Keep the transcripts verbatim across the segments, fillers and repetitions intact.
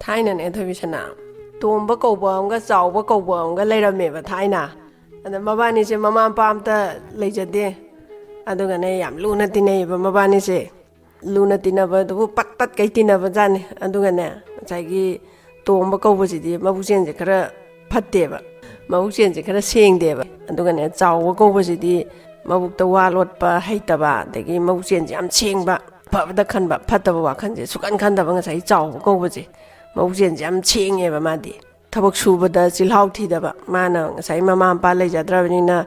ꯊꯥꯏꯅꯅꯦ, ꯊꯣꯏꯕꯤꯁꯅꯥ, ꯇꯣꯝꯕ ꯀꯧꯕ ꯑꯃꯒ ꯆꯥꯎꯕ ꯀꯧꯕ ꯑꯃꯒ ꯂꯩꯔꯝꯃꯦꯕ ꯊꯥꯏꯅ꯫ ꯑꯗ ꯃꯕꯥꯅꯤꯁꯦ ꯃꯃꯥ ꯃꯄꯥ ꯑꯝꯇ ꯂꯩꯖꯗꯦ꯫ ꯑꯗꯨꯒꯅꯦ, ꯌꯥꯝ ꯂꯨꯅ ꯇꯤꯟꯅꯩꯌꯦꯕ ꯃꯕꯥꯅꯤꯁꯦ꯫ ꯂꯨꯅ ꯇꯤꯟꯅꯕꯗꯨꯕꯨ ꯄꯠ ꯄꯠ ꯀꯩ ꯇꯤꯟꯅꯕ ꯖꯥꯠꯅꯤ꯫ ꯑꯗꯨꯒꯅꯦ, ꯉꯁꯥꯏꯒꯤ ꯇꯣꯝꯕ ꯀꯧꯕꯁꯤꯗꯤ ꯃꯕꯨꯛꯆꯦꯜꯁꯦ ꯈꯔ ꯐꯠꯇꯦꯕ, ꯃꯕꯨꯛꯆꯦꯜꯁꯦ ꯈꯔ ꯁꯦꯡꯗꯦꯕ꯫ ꯑꯗꯨꯒꯅꯦ, ꯆꯥꯎꯕ ꯀꯧꯕꯁꯤꯗꯤ ꯃꯕꯨꯛꯇ ꯋꯥ ꯂꯣꯠꯄ ꯍꯩꯇꯕ, ꯑꯗꯒꯤ ꯃꯕꯨꯛꯆꯦꯜꯁꯦ ꯌꯥꯝ ꯁꯦꯡꯕ, ꯐꯕꯗ ꯈꯟꯕ, ꯐꯠꯇꯕ ꯋꯥꯈꯜꯁꯦ ꯁꯨꯀꯟ ꯈꯟꯗꯕ꯫ ꯉꯁꯥꯏꯒꯤ ꯆꯥꯎꯕ ꯀꯧꯕꯁꯦ ꯃꯕꯨꯛꯆꯦꯜꯁꯦ ꯌꯥꯝ ꯁꯦꯡꯉꯦꯕ꯫ ꯃꯥꯗꯤ ꯊꯕꯛ ꯁꯨꯕꯗ ꯆꯤꯜꯍꯥꯎ ꯊꯤꯗꯕ꯫ ꯃꯥꯅ ꯉꯁꯥꯏ ꯃꯃꯥ ꯃꯄꯥ ꯂꯩꯖꯗ꯭ꯔꯕꯅꯤꯅ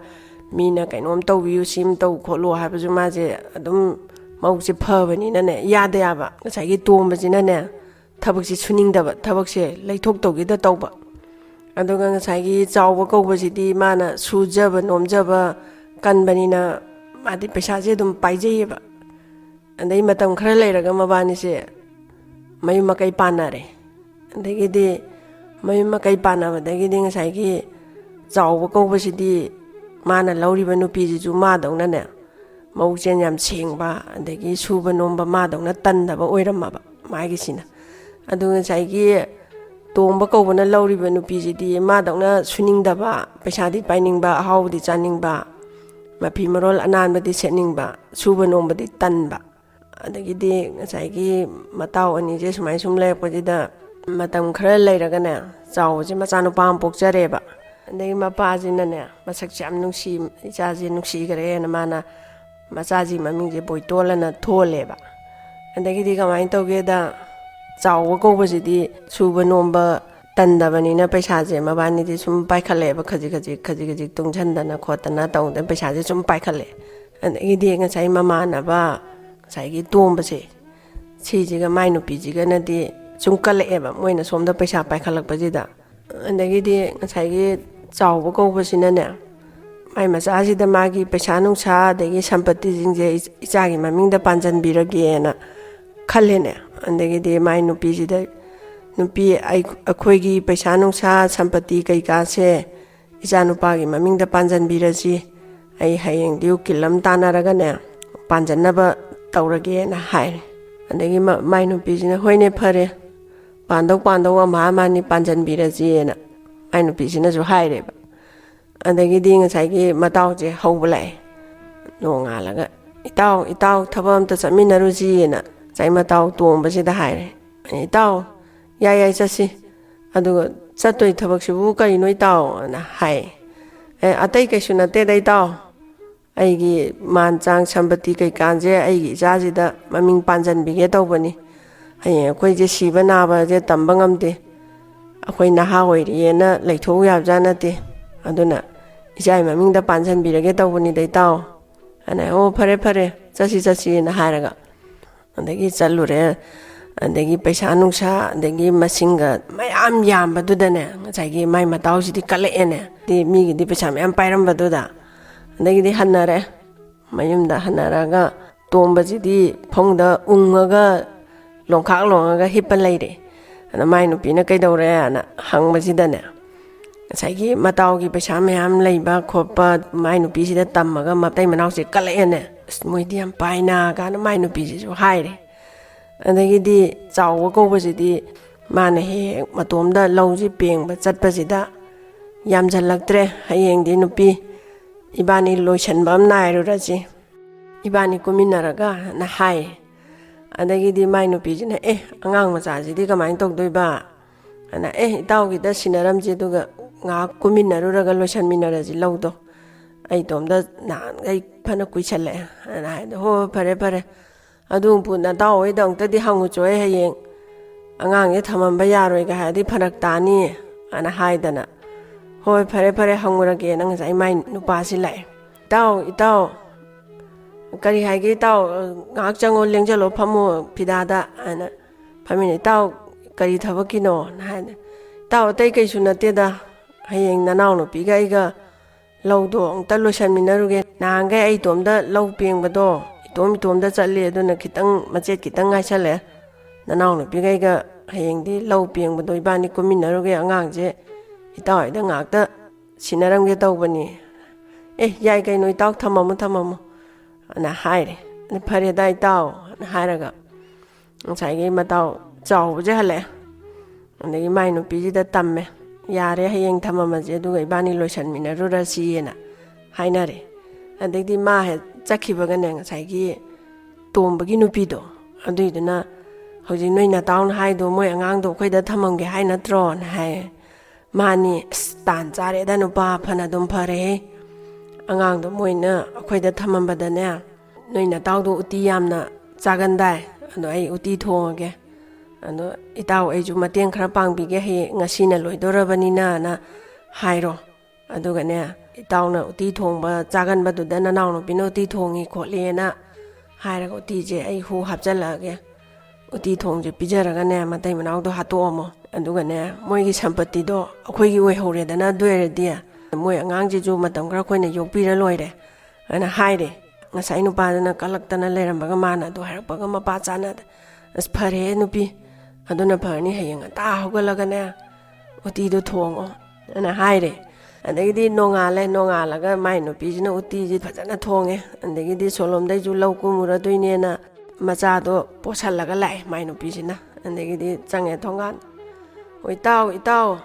ꯃꯤꯅ ꯀꯩꯅꯣꯝ ꯇꯧꯕꯤꯌꯨ, ꯁꯤꯝ ꯇꯧ ꯈꯣꯠꯂꯨ ꯍꯥꯏꯕꯁꯨ ꯃꯥꯁꯦ ꯑꯗꯨꯝ, ꯃꯕꯨꯛꯁꯦ ꯐꯕꯅꯤꯅꯅꯦ, ꯌꯥꯗ ꯌꯥꯕ꯫ ꯉꯁꯥꯏꯒꯤ ꯇꯣꯝꯕꯁꯤꯅꯅꯦ, ꯊꯕꯛꯁꯦ ꯁꯨꯅꯤꯡꯗꯕ, ꯊꯕꯛꯁꯦ ꯂꯩꯊꯣꯛꯇꯧꯒꯤꯗ ꯇꯧꯕ꯫ ꯑꯗꯨꯒ ꯉꯁꯥꯏꯒꯤ ꯆꯥꯎꯕ ꯀꯧꯕꯁꯤꯗꯤ ꯃꯥꯅ ꯁꯨꯖꯕ ꯅꯣꯝꯖꯕ ꯀꯟꯕꯅꯤꯅ ꯃꯥꯗꯤ ꯄꯩꯁꯥꯁꯦ ꯑꯗꯨꯝ ꯄꯥꯏꯖꯩꯌꯦꯕ꯫ ꯑꯗꯩ ꯃꯇꯝ ꯈꯔ ꯂꯩꯔꯒ ꯃꯕꯥꯅꯤꯁꯦ ꯃꯌꯨꯝ ꯃꯀꯩ ꯄꯥꯟꯅꯔꯦ꯫ ꯑꯗꯒꯤꯗꯤ ꯃꯌꯨꯝ ꯃꯀꯩ ꯄꯥꯟꯅꯕꯗꯒꯤꯗꯤ ꯉꯁꯥꯏꯒꯤ ꯆꯥꯎꯕ ꯀꯧꯕꯁꯤꯗꯤ ꯃꯥꯅ ꯂꯧꯔꯤꯕ ꯅꯨꯄꯤꯁꯤꯁꯨ ꯃꯥꯗꯧꯅꯅꯦ, ꯃꯕꯨꯛꯆꯦꯜ ꯌꯥꯝ ꯁꯦꯡꯕ, ꯑꯗꯒꯤ ꯁꯨꯕ ꯅꯣꯝꯕ ꯃꯥꯗꯧꯅ ꯇꯟꯗꯕ ꯑꯣꯏꯔꯝꯃꯕ ꯃꯥꯒꯤꯁꯤꯅ꯫ ꯑꯗꯨ ꯉꯁꯥꯏꯒꯤ ꯇꯣꯝꯕ ꯀꯧꯕꯅ ꯂꯧꯔꯤꯕ ꯅꯨꯄꯤꯁꯤꯗꯤ ꯃꯥꯗꯧꯅ ꯁꯨꯅꯤꯡꯗꯕ, ꯄꯩꯁꯥꯗꯤ ꯄꯥꯏꯅꯤꯡꯕ, ꯑꯍꯥꯎꯕꯗꯤ ꯆꯥꯅꯤꯡꯕ, ꯃꯐꯤ ꯃꯔꯣꯜ ꯑꯅꯥꯟꯕꯗꯤ ꯁꯦꯠꯅꯤꯡꯕ, ꯁꯨꯕ ꯅꯣꯝꯕꯗꯤ ꯇꯟꯕ꯫ ꯑꯗꯒꯤꯗꯤ ꯉꯁꯥꯏꯒꯤ ꯃꯇꯥꯎ ꯑꯅꯤꯁꯦ ꯁꯨꯃꯥꯏ ꯁꯨꯝ ꯂꯩꯔꯛꯄꯁꯤꯗ ꯃꯇꯝ ꯈꯔ ꯂꯩꯔꯒꯅꯦ, ꯆꯥꯎꯕꯁꯦ ꯃꯆꯥꯅꯨꯄꯥ ꯑꯃ ꯄꯣꯛꯆꯔꯦꯕ꯫ ꯑꯗꯒꯤ ꯃꯄꯥꯁꯤꯅꯅꯦ, ꯃꯁꯛꯁꯦ ꯌꯥꯝ ꯅꯨꯡꯁꯤ, ꯏꯆꯥꯁꯦ ꯅꯨꯡꯁꯤꯈ꯭ꯔꯦꯅ ꯃꯥꯅ ꯃꯆꯥꯁꯤ ꯃꯃꯤꯡꯁꯦ ꯕꯣꯏꯇꯣꯜ ꯑꯅ ꯊꯣꯜꯂꯦꯕ꯫ ꯑꯗꯒꯤꯗꯤ ꯀꯃꯥꯏꯅ ꯇꯧꯒꯦꯗ, ꯆꯥꯎꯕ ꯀꯧꯕꯁꯤꯗꯤ ꯁꯨꯕ ꯅꯣꯝꯕ ꯇꯟꯗꯕꯅꯤꯅ ꯄꯩꯁꯥꯁꯦ ꯃꯕꯥꯅꯤꯗꯤ ꯁꯨꯝ ꯄꯥꯏꯈꯠꯂꯛꯑꯦꯕ, ꯈꯖꯤꯛ ꯈꯖꯤꯛ ꯈꯖꯤꯛ ꯈꯖꯤꯛ ꯇꯨꯡꯁꯟꯗꯅ ꯈꯣꯠꯇꯅ ꯇꯧꯗꯅ ꯄꯩꯁꯥꯁꯦ ꯁꯨꯝ ꯄꯥꯏꯈꯠꯂꯛꯑꯦ꯫ ꯑꯗꯒꯤꯗꯤ ꯉꯁꯥꯏ ꯃꯃꯥꯟꯅꯕ, ꯉꯁꯥꯏꯒꯤ ꯇꯣꯝꯕꯁꯦ, ꯁꯤꯁꯤꯒ ꯃꯥꯏ ꯅꯨꯄꯤꯁꯤꯒꯅꯗꯤ ꯁꯨꯝ ꯀꯜꯂꯛꯑꯦꯕ, ꯃꯣꯏꯅ ꯁꯣꯝꯗ ꯄꯩꯁꯥ ꯄꯥꯏꯈꯠꯂꯛꯄꯁꯤꯗ꯫ ꯑꯗꯒꯤꯗꯤ ꯉꯁꯥꯏꯒꯤ ꯆꯥꯎꯕ ꯀꯧꯕꯁꯤꯅꯅꯦ, ꯃꯥꯏ ꯃꯆꯥꯁꯤꯗ ꯃꯥꯒꯤ ꯄꯩꯁꯥ ꯅꯨꯡꯁꯥ ꯑꯗꯒꯤ ꯁꯝꯄꯇꯤꯁꯤꯡꯁꯦ ꯏꯆ-, ꯏꯆꯥꯒꯤ ꯃꯃꯤꯡꯗ ꯄꯥꯟꯁꯤꯟꯕꯤꯔꯒꯦꯅ ꯈꯜꯂꯦꯅꯦ꯫ ꯑꯗꯒꯤꯗꯤ ꯃꯥꯏ ꯅꯨꯄꯤꯁꯤꯗ, "ꯅꯨꯄꯤ, ꯑꯩ-, ꯑꯩꯈꯣꯏꯒꯤ ꯄꯩꯁꯥ ꯅꯨꯡꯁꯥ ꯁꯝꯄꯇꯤ ꯀꯩꯀꯥꯁꯦ ꯏꯆꯥꯅꯨꯄꯥꯒꯤ ꯃꯃꯤꯡꯗ ꯄꯥꯟꯁꯤꯟꯕꯤꯔꯁꯤ, ꯑꯩ ꯍꯌꯦꯡꯗꯤ ꯎꯀꯤꯜ ꯑꯃ ꯇꯥꯟꯅꯔꯒꯅꯦ ꯄꯥꯟꯖꯟꯅꯕ ꯇꯧꯔꯒꯦꯅ" ꯍꯥꯏꯔꯦ꯫ ꯑꯗꯒꯤ ꯃ-, ꯃꯥꯏ ꯅꯨꯄꯤꯁꯤꯅ, "ꯍꯣꯏꯅꯦ, ꯐꯔꯦ, ꯄꯥꯟꯗꯧ ꯄꯥꯟꯗꯧ ꯑꯃ ꯑꯃ ꯑꯅꯤ ꯄꯥꯟꯁꯤꯟꯕꯤꯔꯁꯤꯅ ꯃꯥꯏ ꯅꯨꯄꯤꯁꯤꯅꯁꯨ ꯍꯥꯏꯔꯦꯕ꯫ ꯑꯗꯒꯤꯗꯤ ꯉꯁꯥꯏꯒꯤ ꯃꯇꯥꯎꯁꯦ ꯍꯧꯕ ꯂꯥꯛꯑꯦ꯫ ꯅꯣꯡꯉꯥꯜꯂꯒ, "ꯏꯇꯥꯎ, ꯏꯇꯥꯎ, ꯊꯕꯛ ꯑꯝꯇ ꯆꯠꯃꯤꯟꯅꯔꯨꯁꯤꯅ" ꯉꯁꯥꯏ ꯃꯇꯥꯎ ꯇꯣꯝꯕꯁꯤꯗ ꯍꯥꯏꯔꯦ꯫ "ꯏꯇꯥꯎ, ꯌꯥꯏ, ꯌꯥꯏ, ꯆꯠꯁꯤ꯫ ꯑꯗꯨꯒ ꯆꯠꯇꯣꯏ ꯊꯕꯛꯁꯤꯕꯨ ꯀꯔꯤꯅꯣ, ꯏꯇꯥꯎ?" ꯑꯅ ꯍꯥꯏ꯫ "ꯑꯦ, ꯑꯇꯩ ꯀꯩꯁꯨ ꯅꯠꯇꯦꯗ, ꯏꯇꯥꯎ꯫ ꯑꯩꯒꯤ ꯃꯥꯟ ꯆꯥꯡ ꯁꯝꯄꯇꯤ ꯀꯩꯀꯥꯁꯦ ꯑꯩꯒꯤ ꯏꯆꯥꯁꯤꯗ ꯃꯃꯤꯡ ꯄꯥꯟꯁꯤꯟꯕꯤꯒꯦ ꯇꯧꯕꯅꯤ꯫ ꯍꯌꯦꯡ ꯑꯩꯈꯣꯏꯁꯦ ꯁꯤꯕ ꯅꯥꯕꯁꯦ ꯇꯝꯕ ꯉꯝꯗꯦ꯫ ꯑꯩꯈꯣꯏ ꯅꯍꯥ ꯑꯣꯏꯔꯤꯑꯦꯅ ꯂꯩꯊꯣꯛꯎ ꯌꯥꯕꯖꯥꯠ ꯅꯠꯇꯦ꯫ ꯑꯗꯨꯅ ꯏꯆꯥꯒꯤ ꯃꯃꯤꯡꯗ ꯄꯥꯟꯁꯤꯟꯕꯤꯔꯒꯦ ꯇꯧꯕꯅꯤꯗ, ꯏꯇꯥꯎ" ꯑꯅ꯫ "ꯑꯣ, ꯐꯔꯦ, ꯐꯔꯦ, ꯆꯠꯁꯤ, ꯆꯠꯁꯤꯅ" ꯍꯥꯏꯔꯒ ꯑꯗꯒꯤ ꯆꯠꯂꯨꯔꯦ꯫ ꯑꯗꯒꯤ ꯄꯩꯁꯥ ꯅꯨꯡꯁꯥ, ꯑꯗꯒꯤ ꯃꯁꯤꯡꯒ ꯃꯌꯥꯝ ꯌꯥꯝꯕꯗꯨꯗꯅꯦ, ꯉꯁꯥꯏꯒꯤ ꯃꯥꯏ ꯃꯇꯥꯎꯁꯤꯗꯤ ꯀꯜꯂꯛꯑꯦꯅꯦ꯫ ꯗꯤ ꯃꯤꯒꯤꯗꯤ ꯄꯩꯁꯥ ꯃꯌꯥꯝ ꯄꯥꯏꯔꯝꯕꯗꯨꯗ꯫ ꯑꯗꯒꯤꯗꯤ ꯍꯟꯅꯔꯦ꯫ ꯃꯌꯨꯝꯗ ꯍꯟꯅꯔꯒ ꯇꯣꯝꯕꯁꯤꯗꯤ ꯐꯃꯨꯡꯗ ꯎꯪꯉꯒ, ꯂꯣꯡꯈꯥꯛ ꯂꯣꯡꯉꯒ ꯍꯤꯞꯄ ꯂꯩꯔꯦ꯫ ꯑꯗ ꯃꯥꯏ ꯅꯨꯄꯤꯅ "ꯀꯩꯗꯧꯔꯦꯅ" ꯍꯪꯕꯁꯤꯗꯅꯦ, ꯉꯁꯥꯏꯒꯤ ꯃꯇꯥꯎꯒꯤ ꯄꯩꯁꯥ ꯃꯌꯥꯝ ꯂꯩꯕ ꯈꯣꯠꯄ ꯃꯥꯏ ꯅꯨꯄꯤꯁꯤꯗ ꯇꯝꯃꯒ ꯃꯇꯩ ꯃꯅꯥꯎꯁꯦ ꯀꯜꯂꯛꯑꯦꯅꯦ꯫ "ꯑꯁ, ꯃꯣꯏꯗꯤ ꯌꯥꯝ ꯄꯥꯏꯅ" ꯀꯥꯏꯅ ꯃꯥꯏ ꯅꯨꯄꯤꯁꯤꯁꯨ ꯍꯥꯏꯔꯦ꯫ ꯑꯗꯒꯤꯗꯤ ꯆꯥꯎꯕ ꯀꯧꯕꯁꯤꯗꯤ ꯃꯥꯅ ꯍꯦꯛ ꯍꯦꯛ ꯃꯇꯣꯝꯗ ꯂꯧꯁꯤ ꯄꯦꯡꯕ ꯆꯠꯄꯁꯤꯗ, "ꯌꯥꯝꯁꯤꯜꯂꯛꯇ꯭ꯔꯦ, ꯍꯌꯦꯡꯗꯤ ꯅꯨꯄꯤ ꯏꯕꯥꯅꯤ ꯂꯣꯏꯁꯟꯕ ꯑꯃ ꯅꯥꯏꯔꯨꯔꯁꯤ, ꯏꯕꯥꯅꯤ ꯀꯨꯝꯃꯤꯟꯅꯔꯒꯅ" ꯍꯥꯏ꯫ ꯑꯗꯒꯤꯗꯤ ꯃꯥꯏ ꯅꯨꯄꯤꯁꯤꯅ, "ꯑꯦ, ꯑꯉꯥꯡ ꯃꯆꯥꯁꯤꯗꯤ ꯀꯃꯥꯏꯅ ꯇꯧꯗꯣꯏꯕ?" ꯑꯅ, "ꯑꯦ, ꯏꯇꯥꯎꯒꯤꯗ ꯁꯤꯟꯅꯔꯝꯁꯦ, ꯑꯗꯨꯒ ꯉꯥꯏꯍꯥꯛ ꯀꯨꯝꯃꯤꯟꯅꯔꯨꯔꯒ ꯂꯣꯏꯁꯟꯃꯤꯟꯅꯔꯁꯤ ꯂꯧꯗꯣ꯫ ꯑꯩ ꯏꯇꯣꯝꯗ ꯅꯍꯥꯟꯈꯩ ꯐꯅ ꯀꯨꯏꯁꯜꯂꯛꯑꯦ" ꯑꯅ ꯍꯥꯏꯗꯣ꯫ "ꯍꯣꯏ, ꯍꯣꯏ, ꯐꯔꯦ, ꯐꯔꯦ꯫ ꯑꯗꯨ ꯎꯄꯨ ꯅꯇꯥꯎ ꯍꯣꯏꯗ ꯑꯃꯨꯛꯇꯗꯤ ꯍꯪꯉꯨꯆꯣ, ꯑꯩ ꯍꯌꯦꯡ ꯑꯉꯥꯡꯁꯦ ꯊꯝꯃꯝꯕ ꯌꯥꯔꯣꯏꯒ ꯍꯥꯏꯔꯗꯤ ꯐꯔꯛ ꯇꯥꯅꯤ" ꯑꯅ ꯍꯥꯏꯗꯅ, "ꯍꯣꯏ, ꯐꯔꯦ, ꯐꯔꯦ, ꯍꯪꯉꯨꯔꯒꯦꯅ" ꯉꯁꯥꯏ ꯃꯥꯏ ꯅꯨꯄꯥꯁꯤ ꯂꯥꯛꯑꯦ꯫ "ꯏꯇꯥꯎ, ꯏꯇꯥꯎ, ꯀꯔꯤ ꯍꯥꯏꯒꯦ ꯏꯇꯥꯎ? ꯉꯥꯏꯍꯥꯛ ꯆꯪꯉꯣ, ꯂꯦꯡꯖꯜꯂꯣ, ꯐꯝꯃꯣ ꯐꯤꯗꯥꯗ" ꯍꯥꯏꯅ ꯐꯝꯃꯤꯟꯅ꯫ "ꯏꯇꯥꯎ, ꯀꯔꯤ ꯊꯕꯛꯀꯤꯅꯣ?" ꯍꯥꯏꯅ꯫ "ꯏꯇꯥꯎ, ꯑꯇꯩ ꯀꯩꯁꯨ ꯅꯠꯇꯦꯗ, ꯍꯌꯦꯡ ꯅꯅꯥꯎꯅꯨꯄꯤꯒ ꯑꯩꯒ ꯂꯧꯗꯣ ꯑꯃꯨꯛꯇ ꯂꯣꯏꯁꯟꯃꯤꯟꯅꯔꯨꯒꯦ꯫ ꯅꯍꯥꯟꯈꯩ ꯑꯩ ꯏꯇꯣꯝꯗ ꯂꯧ ꯄꯦꯡꯕꯗꯣ, ꯏꯇꯣꯝ ꯏꯇꯣꯝꯗ ꯆꯠꯂꯤ, ꯑꯗꯨꯅ ꯈꯤꯇꯪ, ꯃꯆꯦꯠ ꯈꯤꯇꯪ ꯉꯥꯏꯁꯜꯂꯛꯑꯦ꯫ ꯅꯅꯥꯎꯅꯨꯄꯤꯒ ꯑꯩꯒ ꯍꯌꯦꯡꯗꯤ ꯂꯧ ꯄꯦꯡꯕꯗꯣ ꯏꯕꯥꯅꯤ ꯀꯨꯝꯃꯤꯟꯅꯔꯨꯒꯦ, ꯑꯉꯥꯡꯁꯦ ꯏꯇꯥꯎ ꯍꯣꯏꯗ ꯉꯥꯛꯇ ꯁꯤꯟꯅꯔꯝꯒꯦ ꯇꯧꯕꯅꯤ"꯫ "ꯑꯦ, ꯌꯥꯏ ꯀꯩꯅꯣ ꯏꯇꯥꯎ, ꯊꯝꯃꯝꯃꯣ, ꯊꯝꯃꯝꯃꯣ" ꯑꯅ ꯍꯥꯏꯔꯦ꯫ "ꯐꯔꯦꯗ ꯏꯇꯥꯎ" ꯑꯅ ꯍꯥꯏꯔꯒ ꯉꯁꯥꯏꯒꯤ ꯃꯇꯥꯎ ꯆꯥꯎꯕꯁꯦ ꯍꯜꯂꯛꯑꯦ꯫ ꯑꯗꯒꯤ ꯃꯥꯏ ꯅꯨꯄꯤꯁꯤꯗ ꯇꯝꯃꯦ, "ꯌꯥꯔꯦ, ꯍꯌꯦꯡ ꯊꯝꯃꯝꯃꯁꯦ, ꯑꯗꯨꯒ ꯏꯕꯥꯅꯤ ꯂꯣꯏꯁꯟꯃꯤꯟꯅꯔꯨꯔꯁꯤꯅ" ꯍꯥꯏꯅꯔꯦ꯫ ꯑꯗꯩꯗꯤ ꯃꯥ ꯍꯦꯛ ꯆꯠꯈꯤꯕꯒꯅꯦ, ꯉꯁꯥꯏꯒꯤ ꯇꯣꯝꯕꯒꯤ ꯅꯨꯄꯤꯗꯣ, ꯑꯗꯨꯏꯗꯨꯅ, "ꯍꯧꯖꯤꯛ ꯅꯣꯏ ꯅꯇꯥꯎꯅ ꯍꯥꯏꯗꯣ, ꯃꯣꯏ ꯑꯉꯥꯡꯗꯣ ꯑꯩꯈꯣꯏꯗ ꯊꯝꯃꯝꯒꯦ ꯍꯥꯏ ꯅꯠꯇ꯭ꯔꯣꯅ?" ꯍꯥꯏꯌꯦ꯫ ꯃꯥꯅꯤ, "ꯑꯁ, ꯇꯥꯟ ꯆꯥꯔꯦꯗ, ꯅꯨꯄꯥ ꯐꯅ ꯑꯗꯨꯝ ꯐꯔꯦꯍꯦ꯫ ꯑꯉꯥꯡꯗꯣ ꯃꯣꯏꯅ ꯑꯩꯈꯣꯏꯗ ꯊꯝꯃꯝꯕꯗꯅꯦ, ꯅꯣꯏ ꯅꯇꯥꯎꯗꯣ ꯎꯇꯤ ꯌꯥꯝꯅ ꯆꯥꯒꯟꯗꯥꯏ꯫ ꯑꯗꯣ ꯑꯩ ꯎꯇꯤ ꯊꯣꯡꯉꯒꯦ꯫ ꯑꯗꯣ ꯏꯇꯥꯎ, ꯑꯩꯁꯨ ꯃꯇꯦꯡ ꯈꯔ ꯄꯥꯡꯕꯤꯒꯦ, ꯍꯌꯦꯡ, ꯉꯁꯤꯅ ꯂꯣꯏꯗꯣꯔꯕꯅꯤꯅꯅ ꯍꯥꯏꯔꯣ꯫ ꯑꯗꯨꯒꯅꯦ, ꯏꯇꯥꯎꯅ ꯎꯇꯤ ꯊꯣꯡꯕ ꯆꯥꯒꯟꯕꯗꯨꯗ ꯅꯅꯥꯎꯅꯨꯄꯤꯅ ꯎꯇꯤ ꯊꯣꯡꯉꯤ ꯈꯣꯠꯂꯤꯅ ꯍꯥꯏꯔꯒ, ꯎꯇꯤꯁꯦ ꯑꯩ ꯍꯨ ꯍꯥꯞꯆꯜꯂꯛꯑꯒꯦ꯫ ꯎꯇꯤ ꯊꯣꯡꯁꯦ ꯄꯤꯖꯔꯒꯅꯦ, ꯃꯇꯩ ꯃꯅꯥꯎꯗꯣ ꯍꯥꯠꯇꯣꯛꯑꯝꯃꯣ꯫ ꯑꯗꯨꯒꯅꯦ, ꯃꯣꯏꯒꯤ ꯁꯝꯄꯇꯤꯗꯣ ꯑꯩꯈꯣꯏꯒꯤ ꯑꯣꯏꯍꯧꯔꯦꯗꯅ, ꯑꯗꯨ ꯑꯣꯏꯔꯗꯤ ꯃꯣꯏ ꯑꯉꯥꯡꯁꯤꯁꯨ ꯃꯇꯝ ꯈꯔ ꯑꯩꯈꯣꯏꯅ ꯌꯣꯛꯄꯤꯔ ꯂꯣꯏꯔꯦ" ꯍꯥꯏꯅ ꯍꯥꯏꯔꯦ꯫ ꯉꯁꯥꯏ ꯅꯨꯄꯥꯗꯨꯅ ꯀꯜꯂꯛꯇꯅ ꯂꯩꯔꯝꯕꯒ ꯃꯥꯅ ꯑꯗꯨ ꯍꯥꯏꯔꯛꯄꯒ ꯃꯄꯥ ꯆꯥꯅꯗ, "ꯑꯁ, ꯐꯔꯦ ꯅꯨꯄꯤ, ꯑꯗꯨꯅ ꯐꯔꯅꯤ, ꯍꯌꯦꯡ ꯉꯟꯇꯥ ꯍꯧꯒꯠꯂꯒꯅꯦ, ꯎꯇꯤꯗꯣ ꯊꯣꯡꯉꯣ" ꯍꯥꯏꯅ ꯍꯥꯏꯔꯦ꯫ ꯑꯗꯒꯤꯗꯤ ꯅꯣꯡꯉꯥꯜꯂꯦ꯫ ꯅꯣꯡꯉꯥꯜꯂꯒ ꯃꯥꯏ ꯅꯨꯄꯤꯁꯤꯅ ꯎꯇꯤꯁꯤ ꯐꯖꯅ ꯊꯣꯡꯉꯦ꯫ ꯑꯗꯒꯤꯗꯤ ꯁꯣꯂꯣꯝꯗꯩꯁꯨ ꯂꯧ ꯀꯨꯝꯃꯨꯔꯗꯣꯏꯅꯦꯅ ꯃꯆꯥꯗꯣ ꯄꯣꯠꯁꯜꯂꯒ ꯂꯥꯛꯑꯦ ꯃꯥꯏ ꯅꯨꯄꯤꯁꯤꯅ꯫ ꯑꯗꯒꯤꯗꯤ ꯆꯪꯉꯦ ꯊꯣꯡꯒꯥꯟ꯫ "ꯑꯣ, ꯏꯇꯥꯎ, ꯏꯇꯥꯎ,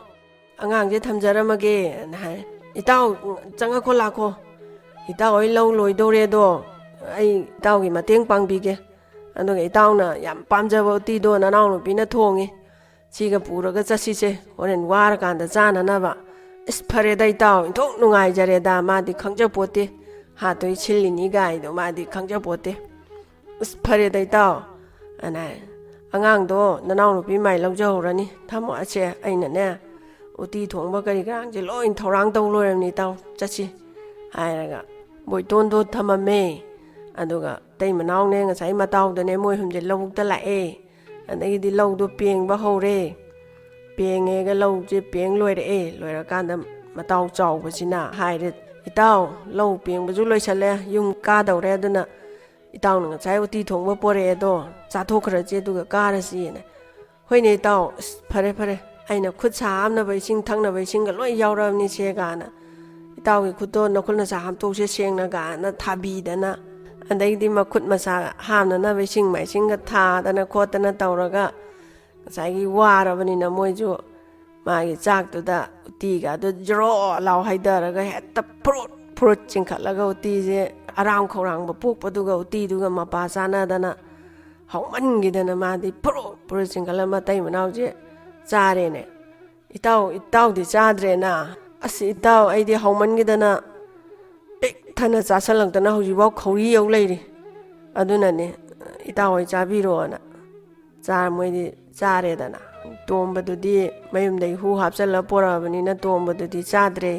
ꯑꯉꯥꯡꯁꯦ ꯊꯝꯖꯔꯝꯃꯒꯦꯅ" ꯍꯥꯏ꯫ "ꯏꯇꯥꯎ, ꯆꯪꯉꯛꯈꯣ, ꯂꯥꯛꯈꯣ꯫ ꯏꯇꯥꯎ ꯍꯣꯏ ꯂꯧ ꯂꯣꯏꯗꯧꯔꯦ, ꯑꯗꯣ ꯑꯩ ꯏꯇꯥꯎꯒꯤ ꯃꯇꯦꯡ ꯄꯥꯡꯕꯤꯒꯦ꯫ ꯑꯗꯨꯒ ꯏꯇꯥꯎꯅ ꯌꯥꯝ ꯄꯥꯝꯖꯕ ꯎꯇꯤꯗꯣ ꯅꯅꯥꯎꯅꯨꯄꯤꯅ ꯊꯣꯡꯉꯤ꯫ ꯁꯤꯒ ꯄꯨꯔꯒ ꯆꯠꯁꯤꯁꯦ, ꯍꯣꯔꯦꯟ ꯋꯥꯔꯀꯥꯟꯗ ꯆꯥꯅꯅꯕ"꯫ "ꯑꯁ, ꯐꯔꯦꯗ ꯏꯇꯥꯎ, ꯏꯟꯊꯣꯛ ꯅꯨꯡꯉꯥꯏꯖꯔꯦꯗ, ꯃꯥꯗꯤ ꯈꯪꯖꯄꯣꯠꯇꯦ꯫ ꯍꯥꯠꯇꯣꯏ ꯁꯤꯜꯂꯤꯅꯤ ꯒꯥꯏꯗꯣ ꯃꯥꯗꯤ ꯈꯪꯖꯄꯣꯠꯇꯦ꯫ ꯑꯁ, ꯐꯔꯦꯗ ꯏꯇꯥꯎ" ꯑꯅ ꯍꯥꯏ꯫ "ꯑꯉꯥꯡꯗꯣ ꯅꯅꯥꯎꯅꯨꯄꯤ ꯃꯥꯏ ꯂꯧꯖꯍꯧꯔꯅꯤ꯫ ꯊꯝꯃꯣ, ꯑꯁꯦ ꯑꯩꯅꯅꯦ, ꯎꯇꯤ ꯊꯣꯡꯕ ꯀꯔꯤ ꯀꯔꯥꯡꯁꯦ ꯂꯣꯏ ꯊꯧꯔꯥꯡ ꯇꯧ ꯂꯣꯏꯔꯕꯅꯤ ꯏꯇꯥꯎ꯫ ꯆꯠꯁꯤ" ꯍꯥꯏꯔꯒ ꯕꯣꯏꯇꯣꯟꯗꯣ ꯊꯝꯃꯝꯃꯦ꯫ ꯑꯗꯨꯒ ꯑꯇꯩ ꯃꯅꯥꯎꯅꯦ, ꯉꯁꯥꯏ ꯃꯇꯥꯎꯗꯅꯦ, ꯃꯣꯏ ꯑꯍꯨꯝꯁꯦ ꯂꯧꯕꯨꯛꯇ ꯂꯥꯛꯑꯦ꯫ ꯑꯗꯒꯤꯗꯤ ꯂꯧꯗꯣ ꯄꯦꯡꯕ ꯍꯧꯔꯦ꯫ ꯄꯦꯡꯉꯦꯒ ꯂꯧꯁꯦ ꯄꯦꯡ ꯂꯣꯏꯔꯛꯑꯦ꯫ ꯂꯣꯏꯔꯀꯥꯟꯗ ꯃꯇꯥꯎ ꯆꯥꯎꯕꯁꯤꯅ ꯍꯥꯏꯔꯦ, "ꯏꯇꯥꯎ, ꯂꯧ ꯄꯦꯡꯕꯁꯨ ꯂꯣꯏꯁꯜꯂꯦ, ꯌꯨꯝ ꯀꯥꯗꯧꯔꯦ, ꯑꯗꯨꯅ ꯏꯇꯥꯎꯅ ꯉꯁꯥꯏ ꯎꯇꯤ ꯊꯣꯡꯕ ꯄꯣꯔꯛꯑꯦꯗꯣ, ꯆꯥꯊꯣꯛꯈ꯭ꯔꯁꯤ, ꯑꯗꯨꯒ ꯀꯥꯔꯁꯤꯅ"꯫ "ꯍꯣꯏꯅꯦ ꯏꯇꯥꯎ, ꯑꯁ, ꯐꯔꯦ ꯐꯔꯦ, ꯑꯩꯅ ꯈꯨꯠ ꯁꯥ ꯍꯥꯝꯅꯕ ꯏꯁꯤꯡ, ꯊꯛꯅꯕ ꯏꯁꯤꯡꯒ ꯂꯣꯏ ꯌꯥꯎꯔꯕꯅꯤ ꯁꯦꯒꯥꯅ"꯫ "ꯏꯇꯥꯎꯒꯤ ꯈꯨꯠꯇꯣ ꯅꯈꯨꯠ ꯅꯁꯥ ꯍꯥꯝꯇꯣꯛꯁꯦ ꯁꯦꯡꯅ" ꯒꯥꯅ ꯊꯥꯕꯤꯗꯅ, ꯑꯗꯩꯗꯤ ꯃꯈꯨꯠ ꯃꯁꯥ ꯍꯥꯝꯅꯅꯕ ꯏꯁꯤꯡ ꯃꯥꯏꯁꯤꯡꯒ ꯊꯥꯗꯅ ꯈꯣꯠꯇꯅ ꯇꯧꯔꯒ, ꯉꯁꯥꯏꯒꯤ ꯋꯥꯔꯕꯅꯤꯅ ꯃꯣꯏꯁꯨ ꯃꯥꯒꯤ ꯆꯥꯛꯇꯨꯗ ꯎꯇꯤꯒꯗꯣ ꯖ꯭ꯔꯣ ꯂꯥꯎ ꯍꯩꯊꯔꯒ ꯍꯦꯛꯇ ꯐꯨꯔꯨꯠ ꯐꯨꯔꯨꯠ ꯆꯤꯡꯈꯠꯂꯒ ꯎꯇꯤꯁꯦ ꯑꯔꯥꯡ ꯈꯧꯔꯥꯡꯕ ꯄꯣꯛꯄꯗꯨꯒ ꯎꯇꯤꯗꯨꯒ ꯃꯄꯥ ꯆꯥꯅꯗꯅ ꯍꯧꯃꯟꯈꯤꯗꯅ ꯃꯥꯗꯤ ꯐꯨꯔꯨꯠ ꯐꯨꯔꯨꯠ ꯆꯤꯡꯈꯠꯂ ꯃꯇꯩ ꯃꯅꯥꯎꯁꯦ ꯆꯥꯔꯦꯅꯦ꯫ "ꯏꯇꯥꯎ, ꯏꯇꯥꯎꯗꯤ ꯆꯥꯗ꯭ꯔꯦꯅ?" "ꯑꯁ ꯏꯇꯥꯎ, ꯑꯩꯗꯤ ꯍꯧꯃꯟꯈꯤꯗꯅ ꯄꯤꯛ ꯊꯟꯅ ꯆꯥꯁꯜꯂꯛꯇꯅ ꯍꯧꯖꯤꯛꯐꯥꯎ ꯈꯧꯔꯤ ꯌꯧ ꯂꯩꯔꯤ꯫ ꯑꯗꯨꯅꯅꯦ ꯏꯇꯥꯎ ꯍꯣꯏ ꯆꯥꯕꯤꯔꯣꯅ ꯆꯥꯔ ꯃꯣꯏꯗꯤ ꯆꯥꯔꯦꯗꯅ꯫ ꯇꯣꯝꯕꯗꯨꯗꯤ ꯃꯌꯨꯝꯗꯒꯤ ꯍꯨ ꯍꯥꯞꯆꯜꯂ ꯄꯣꯔꯛꯑꯕꯅꯤꯅ ꯇꯣꯝꯕꯗꯨꯗꯤ ꯆꯥꯗ꯭ꯔꯦ꯫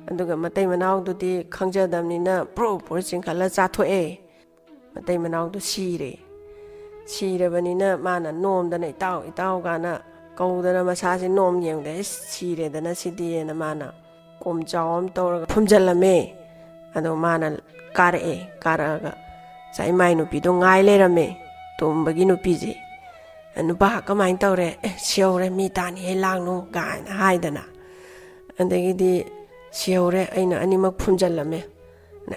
ꯑꯗꯨꯒ ꯃꯇꯩ ꯃꯅꯥꯎꯗꯨꯗꯤ ꯈꯪꯖꯗꯕꯅꯤꯅ ꯄ꯭ꯔꯣ ꯄ꯭ꯔꯣ ꯆꯤꯡꯈꯠꯂ ꯆꯥꯊꯣꯛꯑꯦ꯫ ꯃꯇꯩ ꯃꯅꯥꯎꯗꯨ ꯁꯤꯔꯦ꯫ ꯁꯤꯔꯕꯅꯤꯅ ꯃꯥꯅ ꯅꯣꯝꯗꯅ "ꯏꯇꯥꯎ, ꯏꯇꯥꯎ" ꯀꯥꯏꯅ ꯀꯧꯗꯅ ꯃꯁꯥꯁꯦ ꯅꯣꯝ ꯌꯦꯡꯗ, "ꯑꯦ, ꯁꯤꯔꯦꯗꯅ ꯁꯤꯗꯤꯅ" ꯃꯥꯅ ꯀꯣꯝ ꯆꯥꯎ ꯑꯃ ꯇꯧꯔꯒ ꯐꯨꯝꯖꯤꯜꯂꯝꯃꯦ꯫ ꯑꯗꯣ ꯃꯥꯅ ꯀꯥꯔꯛꯑꯦ꯫ ꯀꯥꯔꯛꯑꯒ ꯉꯁꯥꯏ ꯃꯥꯏ ꯅꯨꯄꯤꯗꯣ ꯉꯥꯏ ꯂꯩꯔꯝꯃꯦ, ꯇꯣꯝꯕꯒꯤ ꯅꯨꯄꯤꯁꯦ꯫ "ꯅꯨꯄꯥ, ꯀꯃꯥꯏꯅ ꯇꯧꯔꯦ?" "ꯑꯦ, ꯁꯤꯍꯧꯔꯦ, ꯃꯤ ꯇꯥꯅꯤꯍꯦ, ꯂꯥꯡꯅꯨ" ꯀꯥꯏꯅ ꯍꯥꯏꯗꯅ꯫ ꯑꯗꯒꯤꯗꯤ "ꯁꯤꯍꯧꯔꯦ, ꯑꯩꯅ ꯑꯅꯤꯃꯛ ꯐꯨꯝꯖꯤꯜꯂꯝꯃꯦ"꯫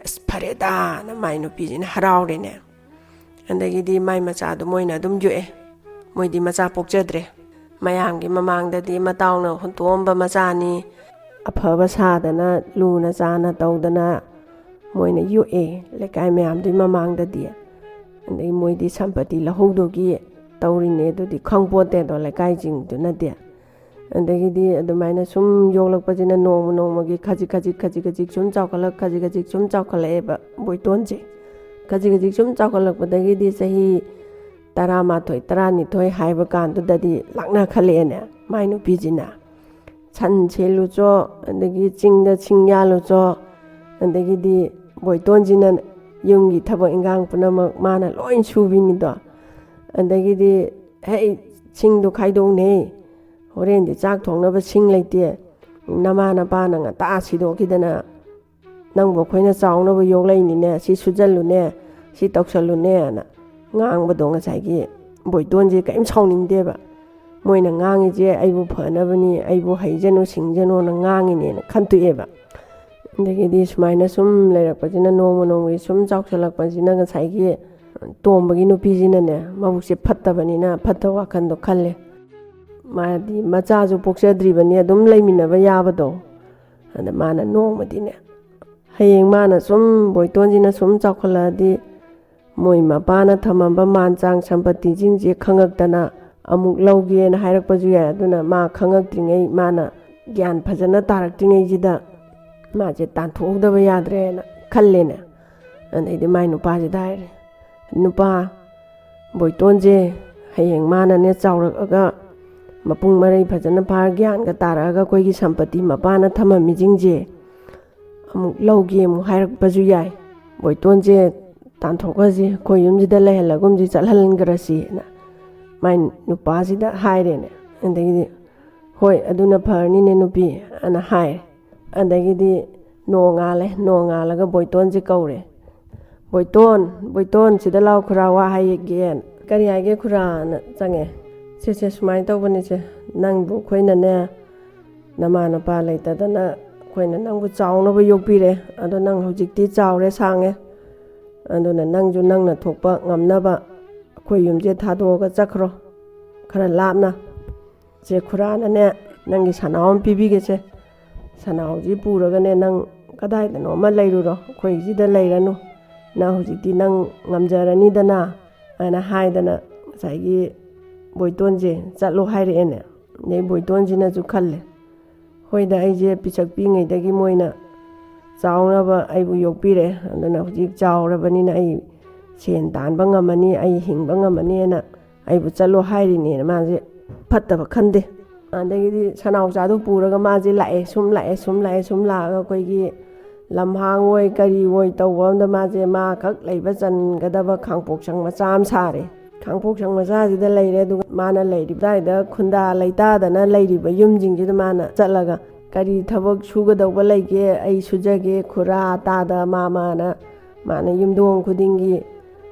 "ꯑꯁ, ꯐꯔꯦꯗꯥꯅ" ꯃꯥꯏ ꯅꯨꯄꯤꯁꯤꯅ ꯍꯔꯥꯎꯔꯦꯅꯦ꯫ ꯑꯗꯒꯤꯗꯤ ꯃꯥꯏ ꯃꯆꯥꯗꯣ ꯃꯣꯏꯅ ꯑꯗꯨꯝ ꯌꯣꯛꯑꯦ꯫ ꯃꯣꯏꯗꯤ ꯃꯆꯥ ꯄꯣꯛꯆꯗ꯭ꯔꯦ꯫ ꯃꯌꯥꯝꯒꯤ ꯃꯃꯥꯡꯗꯗꯤ ꯃꯇꯥꯎꯅ ꯍꯨꯟꯇꯣꯛꯑꯝꯕ ꯃꯆꯥꯅꯤ, ꯑꯐꯕ ꯁꯥꯗꯅ ꯂꯨꯅ ꯆꯥꯅ ꯇꯧꯗꯅ ꯃꯣꯏꯅ ꯌꯣꯛꯑꯦ ꯂꯩꯀꯥꯏ ꯃꯌꯥꯝꯗꯨꯒꯤ ꯃꯃꯥꯡꯗꯗꯤ꯫ ꯑꯗꯩ ꯃꯣꯏꯗꯤ ꯁꯝꯄꯇꯤ ꯂꯧꯍꯧꯗꯨꯒꯤ ꯇꯧꯔꯤꯅꯦ, ꯑꯗꯨꯗꯤ ꯈꯪꯄꯣꯠꯇꯦꯗꯣ ꯂꯩꯀꯥꯏꯁꯤꯡꯗꯨꯅꯗꯤ꯫ ꯑꯗꯒꯤꯗꯤ ꯑꯗꯨꯃꯥꯏꯅ ꯁꯨꯝ ꯌꯣꯛꯂꯛꯄꯁꯤꯅ ꯅꯣꯡꯃ ꯅꯣꯡꯃꯒꯤ ꯈꯖꯤꯛ ꯈꯖꯤꯛ ꯈꯖꯤꯛ ꯈꯖꯤꯛ ꯁꯨꯝ ꯆꯥꯎꯈꯠꯂꯛ ꯈꯖꯤꯛ ꯈꯖꯤꯛ ꯁꯨꯝ ꯆꯥꯎꯈꯠꯂꯛꯑꯦꯕ ꯕꯣꯏꯇꯣꯟꯁꯦ꯫ ꯈꯖꯤꯛ ꯈꯖꯤꯛ ꯁꯨꯝ ꯆꯥꯎꯈꯠꯂꯛꯄꯗꯒꯤꯗꯤ ꯆꯍꯤ ꯇꯔꯥꯃꯥꯊꯣꯏ, ꯇꯔꯥꯅꯤꯊꯣꯏ ꯍꯥꯏꯕ ꯀꯥꯟꯗꯨꯗꯗꯤ ꯂꯥꯛꯅꯈꯠꯂꯛꯑꯦꯅꯦ ꯃꯥꯏ ꯅꯨꯄꯤꯁꯤꯅ꯫ ꯁꯟ ꯁꯦꯜꯂꯨꯆꯣ, ꯑꯗꯒꯤ ꯆꯤꯡꯗ ꯁꯤꯡ ꯌꯥꯜꯂꯨꯆꯣ, ꯑꯗꯒꯤꯗꯤ ꯕꯣꯏꯇꯣꯟꯁꯤꯅ ꯌꯨꯝꯒꯤ ꯊꯕꯛ ꯏꯟꯈꯥꯡ ꯄꯨꯝꯅꯃꯛ ꯃꯥꯅ ꯂꯣꯏ ꯁꯨꯕꯤꯅꯤꯗꯣ꯫ ꯑꯗꯒꯤꯗꯤ "ꯍꯦ, ꯁꯤꯡꯗꯣ ꯈꯥꯏꯗꯣꯛꯎꯅꯦ, ꯍꯣꯔꯦꯟꯗꯤ ꯆꯥꯛ ꯊꯣꯡꯅꯕ ꯁꯤꯡ ꯂꯩꯇꯦ, ꯅꯃꯥ ꯅꯄꯥꯅ ꯉꯟꯇꯥ ꯁꯤꯗꯣꯛꯈꯤꯗꯅ ꯅꯪꯕꯨ ꯑꯩꯈꯣꯏꯅ ꯆꯥꯎꯅꯕ ꯌꯣꯛꯂꯛꯏꯅꯤꯅꯦ, ꯁꯤ ꯁꯨꯖꯜꯂꯨꯅꯦ, ꯁꯤ ꯇꯧꯁꯜꯂꯨꯅꯦꯅ" ꯉꯥꯡꯕꯗꯣ ꯉꯁꯥꯏꯒꯤ ꯕꯣꯏꯇꯣꯟꯁꯦ ꯀꯔꯤꯝ ꯁꯥꯎꯅꯤꯡꯗꯦꯕ꯫ ꯃꯣꯏꯅ ꯉꯥꯡꯉꯤꯁꯦ ꯑꯩꯕꯨ ꯐꯅꯕꯅꯤ, ꯑꯩꯕꯨ ꯍꯩꯖꯅꯨ ꯁꯤꯡꯖꯅꯨꯅ ꯉꯥꯡꯉꯤꯅꯦꯅ ꯈꯟꯇꯣꯛꯑꯦꯕ꯫ ꯑꯗꯒꯤꯗꯤ ꯁꯨꯃꯥꯏꯅ ꯁꯨꯝ ꯂꯩꯔꯛꯄꯁꯤꯅ ꯅꯣꯡꯃ ꯅꯣꯡꯃꯒꯤ ꯁꯨꯝ ꯆꯥꯎꯁꯜꯂꯛꯄꯁꯤꯅ ꯉꯁꯥꯏꯒꯤ ꯇꯣꯝꯕꯒꯤ ꯅꯨꯄꯤꯁꯤꯅꯅꯦ, ꯃꯕꯨꯛꯁꯦ ꯐꯠꯇꯕꯅꯤꯅ ꯐꯠꯇꯕ ꯋꯥꯈꯜꯗꯣ ꯈꯜꯂꯦ꯫ ꯃꯥꯗꯤ ꯃꯆꯥꯁꯨ ꯄꯣꯛꯆꯗ꯭ꯔꯤꯕꯅꯤ, ꯑꯗꯨꯝ ꯂꯩꯃꯤꯟꯅꯕ ꯌꯥꯕꯗꯣ꯫ ꯑꯗ ꯃꯥꯅ ꯅꯣꯡꯃꯗꯤꯅꯦ, ꯍꯌꯦꯡ ꯃꯥꯅ ꯁꯨꯝ, ꯕꯣꯏꯇꯣꯟꯁꯤꯅ ꯁꯨꯝ ꯆꯥꯎꯈꯠꯂꯛꯑꯗꯤ, ꯃꯣꯏ ꯃꯄꯥꯅ ꯊꯝꯃꯝꯕ ꯃꯥꯟ ꯆꯥꯡ ꯁꯝꯄꯇꯤꯁꯤꯡꯁꯦ ꯈꯪꯉꯛꯇꯅ ꯑꯃꯨꯛ ꯂꯧꯒꯦꯅ ꯍꯥꯏꯔꯛꯄꯁꯨ ꯌꯥꯏ꯫ ꯑꯗꯨꯅ ꯃꯥ ꯈꯪꯉꯛꯇ꯭ꯔꯤꯉꯩ, ꯃꯥꯅ ꯒ꯭ꯌꯥꯟ ꯐꯖꯅ ꯇꯥꯔꯛꯇ꯭ꯔꯤꯉꯩꯁꯤꯗ ꯃꯥꯁꯦ ꯇꯥꯟꯊꯣꯛꯍꯧꯗꯕ ꯌꯥꯗ꯭ꯔꯦꯅ ꯈꯜꯂꯦꯅꯦ꯫ ꯑꯗꯩꯗꯤ ꯃꯥꯏ ꯅꯨꯄꯥꯁꯤꯗ ꯍꯥꯏꯔꯦ, "ꯅꯨꯄꯥ, ꯕꯣꯏꯇꯣꯟꯁꯦ ꯍꯌꯦꯡ ꯃꯥꯅꯅꯦ ꯆꯥꯎꯔꯛꯑꯒ, ꯃꯄꯨꯡ ꯃꯔꯩ ꯐꯖꯅ ꯐꯥꯔ ꯒ꯭ꯌꯥꯟꯒ ꯇꯥꯔꯛꯑꯒ, ꯑꯩꯈꯣꯏꯒꯤ ꯁꯝꯄꯇꯤ ꯃꯄꯥꯅ ꯊꯝꯃꯝꯃꯤꯁꯤꯡꯁꯦ ꯑꯃꯨꯛ ꯂꯧꯒꯦ ꯑꯃꯨꯛ ꯍꯥꯏꯔꯛꯄꯁꯨ ꯌꯥꯏ꯫ ꯕꯣꯏꯇꯣꯟꯁꯦ ꯇꯥꯟꯊꯣꯛꯈ꯭ꯔꯁꯤ, ꯑꯩꯈꯣꯏ ꯌꯨꯝꯁꯤꯗ ꯂꯩꯍꯜꯂꯒꯨꯝꯁꯤ, ꯆꯠꯍꯟꯈ꯭ꯔꯁꯤꯅ" ꯃꯥꯏ ꯅꯨꯄꯥꯁꯤꯗ ꯍꯥꯏꯔꯦꯅꯦ꯫ ꯑꯗꯒꯤꯗꯤ, "ꯍꯣꯏ, ꯑꯗꯨꯅ ꯐꯔꯅꯤꯅꯦ ꯅꯨꯄꯤ" ꯑꯅ ꯍꯥꯏꯔꯦ꯫ ꯑꯗꯒꯤꯗꯤ ꯅꯣꯡꯉꯥꯜꯂꯦ꯫ ꯅꯣꯡꯉꯥꯜꯂꯒ ꯕꯣꯏꯇꯣꯟꯁꯦ ꯀꯧꯔꯦ꯫ "ꯕꯣꯏꯇꯣꯟ, ꯕꯣꯏꯇꯣꯟ, ꯁꯤꯗ ꯂꯥꯎ, ꯈꯨꯔꯥ ꯋꯥ ꯍꯥꯏꯒꯦꯅ"꯫ "ꯀꯔꯤ ꯍꯥꯏꯒꯦ ꯈꯨꯔꯥꯅ?" ꯆꯪꯉꯦ꯫ "ꯁꯦ, ꯁꯦ, ꯁꯨꯃꯥꯏꯅ ꯇꯧꯕꯅꯤꯁꯦ, ꯅꯪꯕꯨ ꯑꯩꯈꯣꯏꯅꯅꯦ, ꯅꯃꯥ ꯅꯄꯥ ꯂꯩꯇꯗꯅ ꯑꯩꯈꯣꯏꯅ ꯅꯪꯕꯨ ꯆꯥꯎꯅꯕ ꯌꯣꯛꯄꯤꯔꯦ꯫ ꯑꯗꯣ ꯅꯪ ꯍꯧꯖꯤꯛꯇꯤ ꯆꯥꯎꯔꯦ, ꯁꯥꯡꯉꯦ꯫ ꯑꯗꯨꯅ ꯅꯪꯁꯨ ꯅꯪꯅ ꯊꯣꯛꯄ ꯉꯝꯅꯕ ꯑꯩꯈꯣꯏ ꯌꯨꯝꯁꯦ ꯊꯥꯗꯣꯛꯑꯒ ꯆꯠꯈ꯭ꯔꯣ, ꯈꯔ ꯂꯥꯞꯅ꯫ ꯁꯦ, ꯈꯨꯔꯥꯅꯅꯦ, ꯅꯪꯒꯤ ꯁꯅꯥꯎ ꯑꯃ ꯄꯤꯕꯤꯒꯦꯁꯦ꯫ ꯁꯅꯥꯎꯁꯤ ꯄꯨꯔꯒꯅꯦ, ꯅꯪ ꯀꯗꯥꯏꯗꯅꯣ ꯑꯃ ꯂꯩꯔꯨꯔꯣ, ꯑꯩꯈꯣꯏꯁꯤꯗ ꯂꯩꯔꯅꯨ꯫ ꯅꯪ ꯍꯧꯖꯤꯛꯇꯤ ꯅꯪ ꯉꯝꯖꯔꯅꯤꯗꯅ" ꯍꯥꯏꯅ ꯍꯥꯏꯗꯅ, ꯉꯁꯥꯏꯒꯤ ꯕꯣꯏꯇꯣꯟꯁꯦ ꯆꯠꯂꯣ ꯍꯥꯏꯔꯛꯑꯦꯅꯦ꯫ ꯑꯗꯩ ꯕꯣꯏꯇꯣꯟꯁꯤꯅꯁꯨ ꯈꯜꯂꯦ, "ꯍꯣꯏꯗ, ꯑꯩꯁꯦ ꯄꯤꯁꯛ ꯄꯤꯛꯏꯉꯩꯗꯒꯤ ꯃꯣꯏꯅ ꯆꯥꯎꯅꯕ ꯑꯩꯕꯨ ꯌꯣꯛꯄꯤꯔꯦ꯫ ꯑꯗꯨꯅ ꯍꯧꯖꯤꯛ ꯆꯥꯎꯔꯕꯅꯤꯅ ꯑꯩ ꯁꯦꯟ ꯇꯥꯟꯕ ꯉꯝꯃꯅꯤ, ꯑꯩ ꯍꯤꯡꯕ ꯉꯝꯃꯅꯤꯅ ꯑꯩꯕꯨ ꯆꯠꯂꯣ ꯍꯥꯏꯔꯤꯅꯦꯅ" ꯃꯥꯁꯦ ꯐꯠꯇꯕ ꯈꯟꯗꯦ꯫ ꯑꯗꯒꯤꯗꯤ ꯁꯅꯥꯎꯆꯥꯗꯨ ꯄꯨꯔꯒ ꯃꯥꯁꯦ ꯂꯥꯛꯑꯦ, ꯁꯨꯝ ꯂꯥꯛꯑꯦ, ꯁꯨꯝ ꯂꯥꯛꯑꯦ, ꯁꯨꯝ ꯂꯥꯛꯑꯒ ꯑꯩꯈꯣꯏꯒꯤ ꯂꯝꯍꯥꯡ ꯑꯣꯏ ꯀꯔꯤ ꯑꯣꯏ ꯇꯧꯕ ꯑꯝꯗ ꯃꯥꯁꯦ ꯃꯥ ꯈꯛ ꯂꯩꯕ ꯆꯟꯒꯗꯕ ꯈꯥꯡꯄꯣꯛꯁꯪ ꯃꯆꯥ ꯑꯃ ꯁꯥꯔꯦ꯫ ꯈꯥꯡꯄꯣꯛꯁꯪ ꯃꯆꯥꯁꯤꯗ ꯂꯩꯔꯦ꯫ ꯑꯗꯨꯒ ꯃꯥꯅ ꯂꯩꯔꯤꯕ ꯑꯗꯨꯋꯥꯏꯗ ꯈꯨꯟꯗꯥ ꯂꯩꯇꯥꯗꯅ ꯂꯩꯔꯤꯕ ꯌꯨꯝꯁꯤꯡꯁꯤꯗ ꯃꯥꯅ ꯆꯠꯂꯒ, "ꯀꯔꯤ ꯊꯕꯛ ꯁꯨꯒꯗꯧꯕ ꯂꯩꯒꯦ? ꯑꯩ ꯁꯨꯖꯒꯦ, ꯈꯨꯔꯥ, ꯇꯥꯗ, ꯃꯥꯃꯥꯅ" ꯃꯥꯅ ꯌꯨꯝꯊꯣꯡ ꯈꯨꯗꯤꯡꯒꯤ,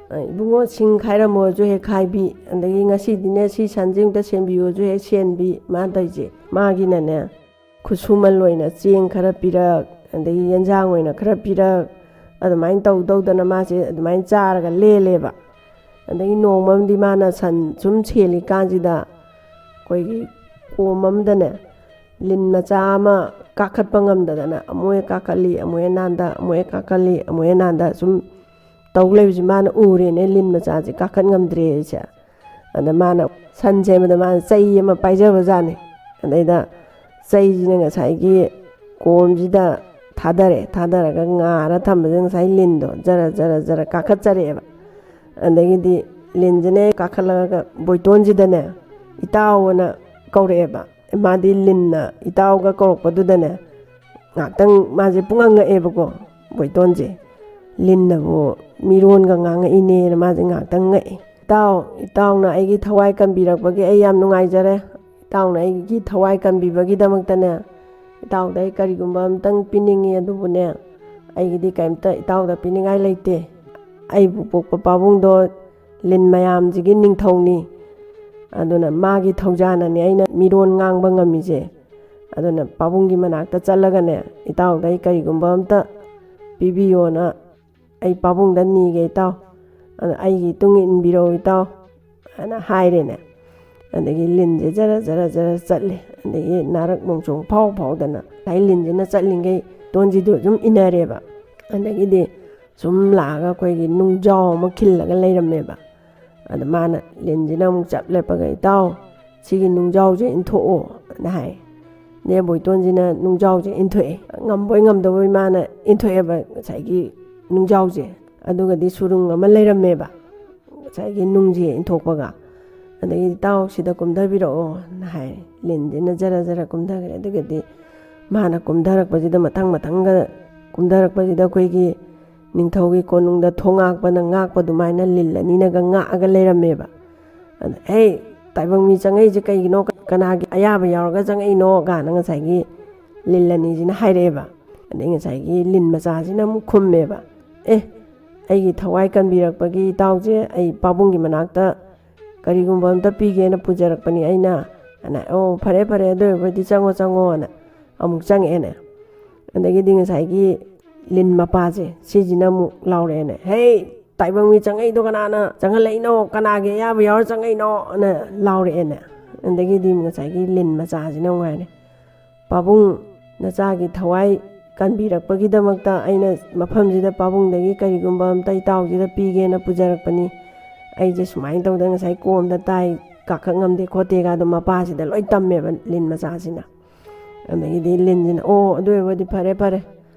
"ꯑ, ꯏꯕꯨꯡꯉꯣ, ꯁꯤꯡ ꯈꯥꯏꯔꯝꯃꯣꯁꯨ ꯍꯦꯛ ꯈꯥꯏꯕꯤ, ꯑꯗꯒꯤ ꯉꯁꯤꯗꯤꯅꯦ ꯁꯤ ꯁꯟꯁꯦ ꯑꯝꯇ ꯁꯦꯝꯕꯤꯌꯣꯁꯨ ꯍꯦꯛ ꯁꯦꯝꯕꯤ" ꯃꯥꯅ ꯇꯧꯔꯤꯁꯦ꯫ ꯃꯥꯒꯤꯅꯅꯦ, ꯈꯨꯠꯁꯨꯃꯜ ꯑꯣꯏꯅ ꯆꯦꯡ ꯈꯔ ꯄꯤꯔꯛ, ꯑꯗꯒꯤ ꯌꯦꯟꯖꯥꯡ ꯑꯣꯏꯅ ꯈꯔ ꯄꯤꯔꯛ, ꯑꯗꯨꯃꯥꯏꯅ ꯇꯧ ꯇꯧꯗꯅ ꯃꯥꯁꯦ ꯑꯗꯨꯃꯥꯏꯅ ꯆꯥꯔꯒ ꯂꯦꯜꯂꯦꯕ꯫ ꯑꯗꯒꯤ ꯅꯣꯡꯃ ꯑꯃꯗꯤ ꯃꯥꯅ ꯁꯟ ꯁꯨꯝ ꯁꯦꯜꯂꯤꯀꯥꯟꯁꯤꯗ ꯑꯩꯈꯣꯏꯒꯤ ꯀꯣꯝ ꯑꯃꯗꯅꯦ ꯂꯤꯟ ꯃꯆꯥ ꯑꯃ ꯀꯥꯈꯠꯄ ꯉꯝꯗꯗꯅ ꯑꯃꯨꯛ ꯍꯦꯛ ꯀꯥꯈꯠꯂꯤ, ꯑꯃꯨꯛ ꯍꯦꯛ ꯅꯥꯟꯗ, ꯑꯃꯨꯛ ꯍꯦꯛ ꯀꯥꯈꯠꯂꯤ, ꯑꯃꯨꯛ ꯍꯦꯛ ꯅꯥꯟꯗ ꯁꯨꯝ ꯇꯧ ꯂꯩꯕꯁꯤ ꯃꯥꯅ ꯎꯔꯦꯅꯦ, ꯂꯤꯟ ꯃꯆꯥꯁꯦ ꯀꯥꯈꯠ ꯉꯝꯗ꯭ꯔꯦ ꯑꯩꯁꯦ꯫ ꯑꯗ ꯃꯥꯅ ꯁꯟ ꯁꯦꯝꯕꯗ ꯃꯥꯅ ꯆꯩ ꯑꯃ ꯄꯥꯏꯖꯕꯖꯥꯠꯅꯤ꯫ ꯑꯗꯩꯗ ꯆꯩꯁꯤꯅ ꯉꯁꯥꯏꯒꯤ ꯀꯣꯝꯁꯤꯗ ꯊꯥꯗꯔꯦ꯫ ꯊꯥꯗꯔꯒ ꯉꯥꯔ ꯊꯝꯕꯁꯤꯗ ꯉꯁꯥꯏ ꯂꯤꯟꯗꯣ ꯖꯔ ꯖꯔ ꯖꯔ ꯀꯥꯈꯠꯆꯔꯛꯑꯦꯕ꯫ ꯑꯗꯒꯤꯗꯤ ꯂꯤꯟꯁꯤꯅ ꯀꯥꯈꯠꯂꯒ ꯕꯣꯏꯇꯣꯟꯁꯤꯗꯅꯦ "ꯏꯇꯥꯎ" ꯑꯅ ꯀꯧꯔꯛꯑꯦꯕ꯫ ꯃꯥꯗꯤ ꯂꯤꯟꯅ ꯏꯇꯥꯎꯒ ꯀꯧꯔꯛꯄꯗꯨꯗꯅꯦ ꯉꯥꯛꯇꯪ ꯃꯥꯁꯦ ꯄꯨꯡꯉꯛ ꯉꯛꯑꯦꯕꯀꯣ꯫ ꯕꯣꯏꯇꯣꯟꯁꯦ ꯂꯤꯟꯅꯕꯨ ꯃꯤꯔꯣꯟꯒ ꯉꯥꯡꯉꯛꯏꯅꯦꯅ ꯃꯥꯁꯦ ꯉꯥꯛꯇꯪ ꯉꯛꯑꯦ꯫ "ꯏꯇꯥꯎ, ꯏꯇꯥꯎꯅ ꯑꯩꯒꯤ ꯊꯋꯥꯏ ꯀꯟꯕꯤꯔꯛꯄꯒꯤ ꯑꯩ ꯌꯥꯝ ꯅꯨꯡꯉꯥꯏꯖꯔꯦ꯫ ꯏꯇꯥꯎꯅ ꯑꯩꯒꯤ ꯊꯋꯥꯏ ꯀꯟꯕꯤꯕꯒꯤꯗꯃꯛꯇꯅꯦ ꯏꯇꯥꯎꯗ ꯑꯩ ꯀꯔꯤꯒꯨꯝꯕ ꯑꯝꯇꯪ ꯄꯤꯅꯤꯡꯉꯤ, ꯑꯗꯨꯕꯨꯅꯦ ꯑꯩꯒꯤꯗꯤ ꯀꯔꯤꯝꯇ ꯏꯇꯥꯎꯗ ꯄꯤꯅꯤꯡꯉꯥꯏ ꯂꯩꯇꯦ꯫ ꯑꯩꯕꯨ ꯄꯣꯛꯄ ꯄꯥꯕꯨꯡꯗꯣ ꯂꯤꯟ ꯃꯌꯥꯝꯁꯤꯒꯤ ꯅꯤꯡꯊꯧꯅꯤ꯫ ꯑꯗꯨꯅ ꯃꯥꯒꯤ ꯊꯧꯖꯥꯅꯅꯦ ꯑꯩꯅ ꯃꯤꯔꯣꯟ ꯉꯥꯡꯕ ꯉꯝꯃꯤꯁꯦ꯫ ꯑꯗꯨꯅ ꯄꯥꯕꯨꯡꯒꯤ ꯃꯅꯥꯛꯇ ꯆꯠꯂꯒꯅꯦ ꯏꯇꯥꯎꯗ ꯑꯩ ꯀꯔꯤꯒꯨꯝꯕ ꯑꯝꯇ ꯄꯤꯕꯤꯌꯣꯅ ꯑꯩ ꯄꯥꯕꯨꯡꯗ ꯅꯤꯒꯦ ꯏꯇꯥꯎ꯫ ꯑꯗ ꯑꯩꯒꯤ ꯏꯇꯨꯡ ꯏꯟꯕꯤꯔꯛꯎ ꯏꯇꯥꯎ" ꯍꯥꯏꯅ ꯍꯥꯏꯔꯦꯅꯦ꯫ ꯑꯗꯒꯤ ꯂꯤꯟꯁꯦ ꯖꯔ ꯖꯔ ꯖꯔ ꯆꯠꯂꯦ꯫ ꯑꯗꯒꯤ ꯅꯥꯔꯛ ꯅꯣꯡꯆꯣꯡ ꯐꯥꯎ ꯐꯥꯎꯗꯅ ꯉꯁꯥꯏ ꯂꯤꯟꯁꯤꯅ ꯆꯠꯂꯤꯉꯩ ꯇꯣꯟꯁꯤꯗꯨ ꯑꯗꯨꯝ ꯏꯟꯅꯔꯦꯕ꯫ ꯑꯗꯒꯤꯗꯤ ꯁꯨꯝ ꯂꯥꯛꯑꯒ ꯑꯩꯈꯣꯏꯒꯤ ꯅꯨꯡꯖꯥꯎ ꯑꯃ ꯈꯤꯜꯂꯒ ꯂꯩꯔꯝꯃꯦꯕ꯫ ꯑꯗ ꯃꯥꯅ ꯂꯤꯟꯁꯤꯅ ꯑꯃꯨꯛ ꯆꯞ ꯂꯦꯞꯄꯒ "ꯏꯇꯥꯎ, ꯁꯤꯒꯤ ꯅꯨꯡꯖꯥꯎꯁꯦ ꯏꯟꯊꯣꯛꯑꯣꯅ" ꯍꯥꯏ꯫ ꯅꯦ ꯕꯣꯏꯇꯣꯟꯁꯤꯅ ꯅꯨꯡꯖꯥꯎꯁꯦ ꯏꯟꯊꯣꯛꯑꯦ꯫ ꯉꯝꯕꯣꯏ ꯉꯝꯗꯕꯣꯏ ꯃꯥꯅ ꯏꯟꯊꯣꯛꯑꯦꯕ ꯉꯁꯥꯏꯒꯤ ꯅꯨꯡꯖꯥꯎꯁꯦ꯫ ꯑꯗꯨꯒꯗꯤ ꯁꯨꯔꯨꯡ ꯑꯃ ꯂꯩꯔꯝꯃꯦꯕ ꯉꯁꯥꯏꯒꯤ ꯅꯨꯡꯁꯦ ꯏꯟꯊꯣꯛꯄꯒ꯫ ꯑꯗꯒꯤ "ꯏꯇꯥꯎ, ꯁꯤꯗ ꯀꯨꯝꯊꯕꯤꯔꯛꯑꯣꯅ" ꯍꯥꯏ꯫ ꯂꯤꯟꯁꯤꯅ ꯖꯔ ꯖꯔ ꯀꯨꯝꯊꯈ꯭ꯔꯦ꯫ ꯑꯗꯨꯒꯗꯤ ꯃꯥꯅ ꯀꯨꯝꯊꯔꯛꯄꯁꯤꯗ, ꯃꯊꯪ ꯃꯊꯪꯒ ꯀꯨꯝꯊꯔꯛꯄꯁꯤꯗ ꯑꯩꯈꯣꯏꯒꯤ ꯅꯤꯡꯊꯧꯒꯤ ꯀꯣꯅꯨꯡꯗ ꯊꯣꯡꯉꯥꯛꯄꯅ ꯉꯥꯛꯄ ꯑꯗꯨꯃꯥꯏꯅ ꯂꯤꯟ ꯑꯅꯤꯅꯒ ꯉꯥꯛꯑꯒ ꯂꯩꯔꯝꯃꯦꯕ꯫ ꯑꯗ "ꯍꯦ, ꯇꯥꯏꯕꯪ ꯃꯤ ꯆꯪꯉꯛꯏꯁꯦ ꯀꯩꯒꯤꯅꯣ? ꯀꯅꯥꯒꯤ ꯑꯌꯥꯕ ꯌꯥꯎꯔꯒ ꯆꯪꯉꯛꯏꯅꯣ?" ꯀꯥꯏꯅ ꯉꯁꯥꯏꯒꯤ ꯂꯤꯟ ꯑꯅꯤꯁꯤꯅ ꯍꯥꯏꯔꯛꯑꯦꯕ꯫ ꯑꯗꯩ ꯉꯁꯥꯏꯒꯤ ꯂꯤꯟ ꯃꯆꯥꯁꯤꯅ ꯑꯃꯨꯛ ꯈꯨꯝꯃꯦꯕ, "ꯑꯦ, ꯑꯩꯒꯤ ꯊꯋꯥꯏ ꯀꯟꯕꯤꯔꯛꯄꯒꯤ ꯏꯇꯥꯎꯁꯦ ꯑꯩ ꯄꯥꯕꯨꯡꯒꯤ ꯃꯅꯥꯛꯇ ꯀꯔꯤꯒꯨꯝꯕ ꯑꯝꯇ ꯄꯤꯒꯦꯅ ꯄꯨꯖꯔꯛꯄꯅꯤ ꯑꯩꯅ" ꯍꯥꯏꯅ꯫ "ꯑꯣ, ꯐꯔꯦ ꯐꯔꯦ, ꯑꯗꯨ ꯑꯣꯏꯔꯕꯗꯤ ꯆꯪꯉꯣ ꯆꯪꯉꯣꯅ" ꯑꯃꯨꯛ ꯆꯪꯉꯛꯑꯦꯅꯦ꯫ ꯑꯗꯒꯤꯗꯤ ꯉꯁꯥꯏꯒꯤ ꯂꯤꯟ ꯃꯄꯥꯁꯦ ꯁꯤꯁꯤꯅ ꯑꯃꯨꯛ ꯂꯥꯎꯔꯛꯑꯦꯅꯦ, "ꯍꯦ, "ꯇꯥꯏꯕꯪ ꯃꯤ ꯆꯪꯉꯛꯏꯗꯣ ꯀꯅꯥꯅ ꯆꯪꯍꯜꯂꯛꯏꯅꯣ? ꯀꯅꯥꯒꯤ ꯑꯌꯥꯕ ꯌꯥꯎꯔ ꯆꯪꯉꯛꯏꯅꯣ?" ꯑꯅ ꯂꯥꯎꯔꯛꯑꯦꯅꯦ꯫ ꯑꯗꯒꯤꯗꯤ ꯉꯁꯥꯏꯒꯤ ꯂꯤꯟ ꯃꯆꯥꯁꯤꯅ ꯑꯃꯨꯛ ꯍꯥꯏꯔꯦ, "ꯄꯥꯕꯨꯡ, ꯅꯆꯥꯒꯤ ꯊꯋꯥꯏ ꯀꯟꯕꯤꯔꯛꯄꯒꯤꯗꯃꯛꯇ ꯑꯩꯅ ꯃꯐꯝꯁꯤꯗ ꯄꯥꯕꯨꯡꯗꯒꯤ ꯀꯔꯤꯒꯨꯝꯕ ꯑꯝꯇ ꯏꯇꯥꯎꯁꯤꯗ ꯄꯤꯒꯦꯅ ꯄꯨꯖꯔꯛꯄꯅꯤ꯫ ꯑꯩꯁꯦ ꯁꯨꯃꯥꯏꯅ ꯇꯧꯗꯅ ꯉꯁꯥꯏ ꯀꯣꯝꯗ ꯇꯥꯏ, ꯀꯥꯈꯠ ꯉꯝꯗꯦ ꯈꯣꯠꯇꯦꯒꯗꯣ" ꯃꯄꯥꯁꯤꯗ ꯂꯣꯏ ꯇꯝꯃꯦꯕ ꯂꯤꯟ ꯃꯆꯥꯁꯤꯅ꯫ ꯑꯗꯒꯤꯗꯤ ꯂꯤꯟꯁꯤꯅ, "ꯑꯣ, ꯑꯗꯨ ꯑꯣꯏꯔꯕꯗꯤ ꯐꯔꯦ ꯐꯔꯦ꯫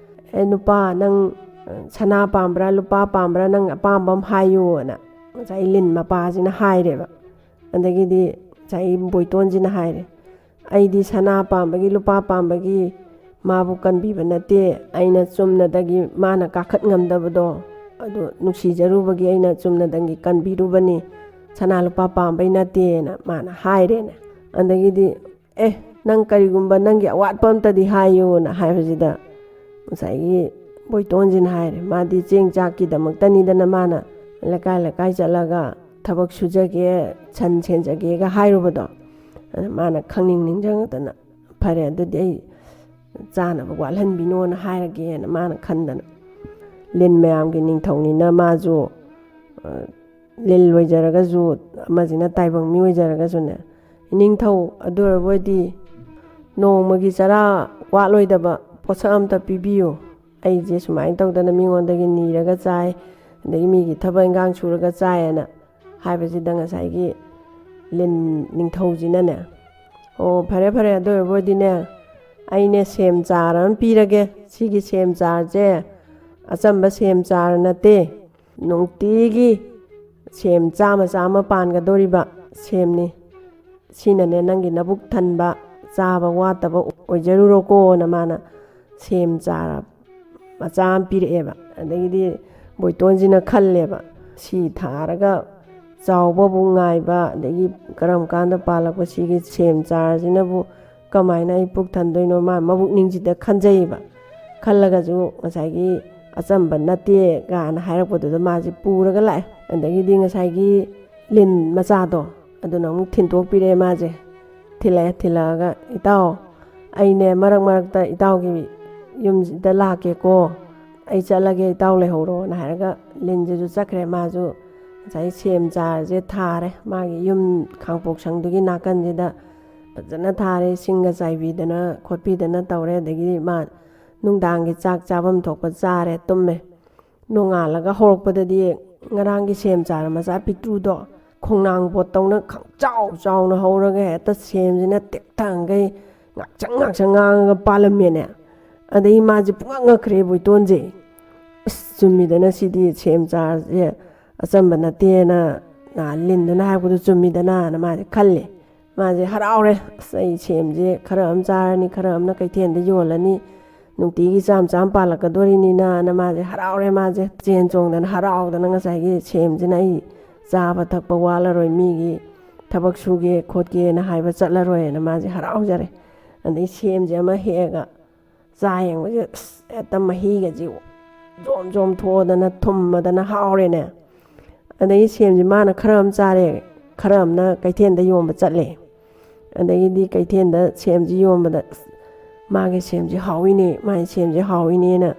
ꯑꯦ ꯅꯨꯄꯥ, ꯅꯪ, ꯑ, ꯁꯅꯥ ꯄꯥꯝꯕ꯭ꯔꯥ, ꯂꯨꯄꯥ ꯄꯥꯝꯕ꯭ꯔꯥ, ꯅꯪ ꯑꯄꯥꯝꯕ ꯑꯃ ꯍꯥꯏꯌꯨꯅ" ꯉꯁꯥꯏ ꯂꯤꯟ ꯃꯄꯥꯁꯤꯅ ꯍꯥꯏꯔꯦꯕ꯫ ꯑꯗꯒꯤꯗꯤ ꯉꯁꯥꯏ ꯕꯣꯏꯇꯣꯟꯁꯤꯅ ꯍꯥꯏꯔꯦ, "ꯑꯩꯗꯤ ꯁꯅꯥ ꯄꯥꯝꯕꯒꯤ, ꯂꯨꯄꯥ ꯄꯥꯝꯕꯒꯤ ꯃꯥꯕꯨ ꯀꯟꯕꯤꯕ ꯅꯠꯇꯦ꯫ ꯑꯩꯅ ꯆꯨꯝꯅꯗꯒꯤ ꯃꯥꯅ ꯀꯥꯈꯠ ꯉꯝꯗꯕꯗꯣ, ꯑꯗꯨ ꯅꯨꯡꯁꯤꯖꯔꯨꯕꯒꯤ ꯑꯩꯅ ꯆꯨꯝꯅꯗꯒꯤ ꯀꯟꯕꯤꯔꯨꯕꯅꯤ, ꯁꯅꯥ ꯂꯨꯄꯥ ꯄꯥꯝꯕꯩ ꯅꯠꯇꯦꯅ" ꯃꯥꯅ ꯍꯥꯏꯔꯦꯅꯦ꯫ ꯑꯗꯒꯤꯗꯤ, "ꯑꯦ, ꯅꯪ ꯀꯔꯤꯒꯨꯝꯕ ꯅꯪꯒꯤ ꯑꯋꯥꯠꯄ ꯑꯝꯇꯗꯤ ꯍꯥꯏꯌꯨꯅ" ꯍꯥꯏꯕꯁꯤꯗ ꯉꯁꯥꯏꯒꯤ ꯕꯣꯏꯇꯣꯟꯁꯤꯅ ꯍꯥꯏꯔꯦ, ꯃꯥꯗꯤ ꯆꯦꯡ ꯆꯥꯛꯀꯤꯗꯃꯛꯇꯅꯤꯗꯅ ꯃꯥꯅ ꯂꯩꯀꯥꯏ ꯂꯩꯀꯥꯏ ꯆꯠꯂꯒ ꯊꯕꯛ ꯁꯨꯖꯒꯦ, ꯁꯟ ꯁꯦꯟꯖꯒꯦꯒ ꯍꯥꯏꯔꯨꯕꯗꯣ꯫ ꯑꯗ ꯃꯥꯅ ꯈꯪꯅꯤꯡ ꯅꯤꯡꯁꯤꯡꯉꯛꯇꯅ, "ꯐꯔꯦ, ꯑꯗꯨꯗꯤ ꯑꯩ ꯆꯥꯅꯕ ꯋꯥꯠꯍꯟꯕꯤꯅꯣꯅ ꯍꯥꯏꯔꯒꯦꯅ" ꯃꯥꯅ ꯈꯟꯗꯅ, ꯂꯤꯟ ꯃꯌꯥꯝꯒꯤ ꯅꯤꯡꯊꯧꯅꯤꯅ ꯃꯥꯁꯨ, ꯑ, ꯂꯤꯟ ꯑꯣꯏꯖꯔꯒꯁꯨ, ꯑꯃꯁꯤꯅ ꯇꯥꯏꯕꯪ ꯃꯤ ꯑꯣꯏꯖꯔꯒꯁꯨꯅꯦ, "ꯏꯅꯤꯡꯊꯧ, ꯑꯗꯨ ꯑꯣꯏꯔꯕ ꯑꯣꯏꯗꯤ ꯅꯣꯡꯃꯒꯤ ꯆꯔꯥ ꯋꯥꯠꯂꯣꯏꯗꯕ ꯄꯣꯠꯁꯛ ꯑꯝꯇ ꯄꯤꯕꯤꯌꯨ꯫ ꯑꯩꯁꯦ ꯁꯨꯃꯥꯏꯅ ꯇꯧꯗꯅ ꯃꯤꯉꯣꯟꯗꯒꯤ ꯅꯤꯔꯒ ꯆꯥꯏ, ꯑꯗꯒꯤ ꯃꯤꯒꯤ ꯊꯕꯛ ꯏꯟꯈꯥꯡ ꯁꯨꯔꯒ ꯆꯥꯏꯑꯅ" ꯍꯥꯏꯕꯁꯤꯗ ꯉꯁꯥꯏꯒꯤ ꯂꯤꯟ ꯅꯤꯡꯊꯧꯁꯤꯅꯅꯦ, "ꯑꯣ, ꯐꯔꯦ ꯐꯔꯦ, ꯑꯗꯨ ꯑꯣꯏꯔꯕ ꯑꯣꯏꯗꯤꯅꯦ, ꯑꯩꯅꯦ ꯁꯦꯝ ꯆꯥꯔ ꯑꯃ ꯄꯤꯔꯒꯦ꯫ ꯁꯤꯒꯤ ꯁꯦꯝ ꯆꯥꯔꯁꯦ ꯑꯆꯝꯕ ꯁꯦꯝ ꯆꯥꯔ ꯅꯠꯇꯦ, ꯅꯨꯡꯇꯤꯒꯤ ꯁꯦꯝ ꯆꯥꯝꯃ ꯆꯥꯝꯃ ꯄꯥꯟꯒꯗꯧꯔꯤꯕ ꯁꯦꯝꯅꯤ꯫ ꯁꯤꯅꯅꯦ ꯅꯪꯒꯤ ꯅꯕꯨꯛ ꯊꯟꯕ, ꯆꯥꯕ ꯋꯥꯠꯇꯕ ꯑꯣꯏꯖꯔꯨꯔꯣꯀꯣꯅ" ꯃꯥꯅ ꯁꯦꯝ ꯆꯥꯔ ꯃꯆꯥ ꯑꯃ ꯄꯤꯔꯛꯑꯦꯕ꯫ ꯑꯗꯒꯤꯗꯤ ꯕꯣꯏꯇꯣꯟꯁꯤꯅ ꯈꯜꯂꯦꯕ, "ꯁꯤ ꯊꯥꯔꯒ ꯆꯥꯎꯕꯕꯨ ꯉꯥꯏꯕ, ꯑꯗꯒꯤ ꯀꯔꯝ ꯀꯥꯟꯗ ꯄꯥꯜꯂꯛꯄ ꯁꯤꯒꯤ ꯁꯦꯝ ꯆꯥꯔꯁꯤꯅꯕꯨ ꯀꯃꯥꯏꯅ ꯑꯩ ꯄꯨꯛ ꯊꯟꯗꯣꯏꯅꯣ?" ꯃꯥ ꯃꯕꯨꯛꯅꯤꯡꯁꯤꯗ ꯈꯟꯖꯩꯌꯦꯕ꯫ ꯈꯜꯂꯒꯁꯨ ꯉꯁꯥꯏꯒꯤ "ꯑꯆꯝꯕ ꯅꯠꯇꯦ" ꯀꯥꯏꯅ ꯍꯥꯏꯔꯛꯄꯗꯨꯗ ꯃꯥꯁꯦ ꯄꯨꯔꯒ ꯂꯥꯛꯑꯦ꯫ ꯑꯗꯒꯤꯗꯤ ꯉꯁꯥꯏꯒꯤ ꯂꯤꯟ ꯃꯆꯥꯗꯣ, ꯑꯗꯨꯅ ꯑꯃꯨꯛ ꯊꯤꯟꯗꯣꯛꯄꯤꯔꯛꯑꯦ ꯃꯥꯁꯦ꯫ ꯊꯤꯜꯂꯛꯑꯦ, ꯊꯤꯜꯂꯛꯑꯒ, "ꯏꯇꯥꯎ, ꯑꯩꯅꯦ ꯃꯔꯛ ꯃꯔꯛꯇ ꯏꯇꯥꯎꯒꯤ ꯌꯨꯝꯁꯤꯗ ꯂꯥꯛꯀꯦꯀꯣ, "ꯑꯩ ꯆꯠꯂꯒꯦ, ꯏꯇꯥꯎ ꯂꯩꯍꯧꯔꯣꯅ" ꯍꯥꯏꯔꯒ ꯂꯤꯟꯁꯤꯁꯨ ꯆꯠꯈ꯭ꯔꯦ꯫ ꯃꯥꯁꯨ ꯉꯁꯥꯏ ꯁꯦꯝ ꯆꯥꯔꯁꯦ ꯊꯥꯔꯦ, ꯃꯥꯒꯤ ꯌꯨꯝ ꯈꯥꯡꯄꯣꯛꯁꯪꯗꯨꯒꯤ ꯅꯥꯀꯟꯁꯤꯗ ꯐꯖꯅ ꯊꯥꯔꯦ, ꯁꯤꯡꯒ ꯆꯥꯏꯕꯤꯗꯅ ꯈꯣꯠꯄꯤꯗꯅ ꯇꯧꯔꯦ꯫ ꯑꯗꯒꯤꯗꯤ ꯃꯥ ꯅꯨꯡꯗꯥꯡꯒꯤ ꯆꯥꯛ ꯆꯥꯐꯝ ꯊꯣꯛꯄ ꯆꯥꯔꯦ, ꯇꯨꯝꯃꯦ꯫ ꯅꯣꯡꯉꯥꯜꯂꯒ ꯍꯧꯔꯛꯄꯗꯗꯤ ꯉꯔꯥꯡꯒꯤ ꯁꯦꯝ ꯆꯥꯔ ꯃꯆꯥ ꯄꯤꯛꯇ꯭ꯔꯨꯗꯣ ꯈꯣꯡꯅꯥꯡ ꯄꯣꯠꯇꯧꯅ ꯈꯪꯆꯥꯎ ꯆꯥꯎꯅ ꯍꯧꯔꯒ ꯍꯦꯛꯇ ꯁꯦꯝꯁꯤꯅ ꯇꯦꯛꯊꯉꯩ ꯉꯥꯛꯁꯪ ꯉꯥꯛꯁꯪ ꯉꯥꯡꯉꯒ ꯄꯥꯜꯂꯝꯃꯦꯅꯦ꯫ ꯑꯗꯩ ꯃꯥꯁꯦ ꯄꯨꯡꯉꯛ ꯉꯛꯈ꯭ꯔꯦ ꯕꯣꯏꯇꯣꯟꯁꯦ꯫ "ꯑꯁ, ꯆꯨꯝꯃꯤꯗꯅ, ꯁꯤꯗꯤ ꯁꯦꯝ ꯆꯥꯔꯁꯦ ꯑꯆꯝꯕ ꯅꯠꯇꯦꯅ ꯅꯍꯥꯟ ꯂꯤꯟꯗꯨꯅ ꯍꯥꯏꯔꯛꯄꯗꯣ ꯆꯨꯝꯃꯤꯗꯅ"ꯅ ꯃꯥꯁꯦ ꯈꯜꯂꯦ꯫ ꯃꯥꯁꯦ ꯍꯔꯥꯎꯔꯦ꯫ "ꯑꯁ, ꯑꯩ ꯁꯦꯝꯁꯦ ꯈꯔ ꯑꯃ ꯆꯥꯔꯅꯤ, ꯈꯔ ꯑꯃꯅ ꯀꯩꯊꯦꯜꯗ ꯌꯣꯜꯂꯅꯤ, ꯅꯨꯡꯇꯤꯒꯤ ꯆꯥꯝ ꯆꯥꯝ ꯄꯥꯜꯂꯛꯀꯗꯣꯔꯤꯅꯤꯅ"ꯅ ꯃꯥꯁꯦ ꯍꯔꯥꯎꯔꯦ꯫ ꯃꯥꯁꯦ ꯆꯦꯟ ꯆꯣꯡꯗꯅ ꯍꯔꯥꯎꯗꯅ ꯉꯁꯥꯏꯒꯤ ꯁꯦꯝꯁꯤꯅ ꯑꯩ ꯆꯥꯕ ꯊꯛꯄ ꯋꯥꯠꯂꯔꯣꯏ, ꯃꯤꯒꯤ ꯊꯕꯛ ꯁꯨꯒꯦ ꯈꯣꯠꯀꯦꯅ ꯍꯥꯏꯕ ꯆꯠꯂꯔꯣꯏꯅ ꯃꯥꯁꯦ ꯍꯔꯥꯎꯖꯔꯦ꯫ ꯑꯗꯩ ꯁꯦꯝꯁꯦ ꯑꯃ ꯍꯦꯛꯑꯒ ꯆꯥ ꯌꯦꯡꯕꯁꯦ, ꯑꯁ, ꯍꯦꯛꯇ ꯃꯍꯤꯒꯁꯦ ꯖꯣꯝ ꯖꯣꯝ ꯊꯣꯛꯑꯗꯅ ꯊꯨꯝꯃꯗꯅ ꯍꯥꯎꯔꯦꯅꯦ꯫ ꯑꯗꯒꯤ ꯁꯦꯝꯁꯦ ꯃꯥꯅ ꯈꯔ ꯑꯃ ꯆꯥꯔꯦ, ꯈꯔ ꯑꯃꯅ ꯀꯩꯊꯦꯜꯗ ꯌꯣꯟꯕ ꯆꯠꯂꯦ꯫ ꯑꯗꯒꯤꯗꯤ ꯀꯩꯊꯦꯜꯗ ꯁꯦꯝꯁꯦ ꯌꯣꯟꯕꯗ, "ꯑꯁ, ꯃꯥꯒꯤ ꯁꯦꯝꯁꯦ ꯍꯥꯎꯏꯅꯦ, ꯃꯥꯒꯤ ꯁꯦꯝꯁꯦ ꯍꯥꯎꯏꯅꯦꯅ,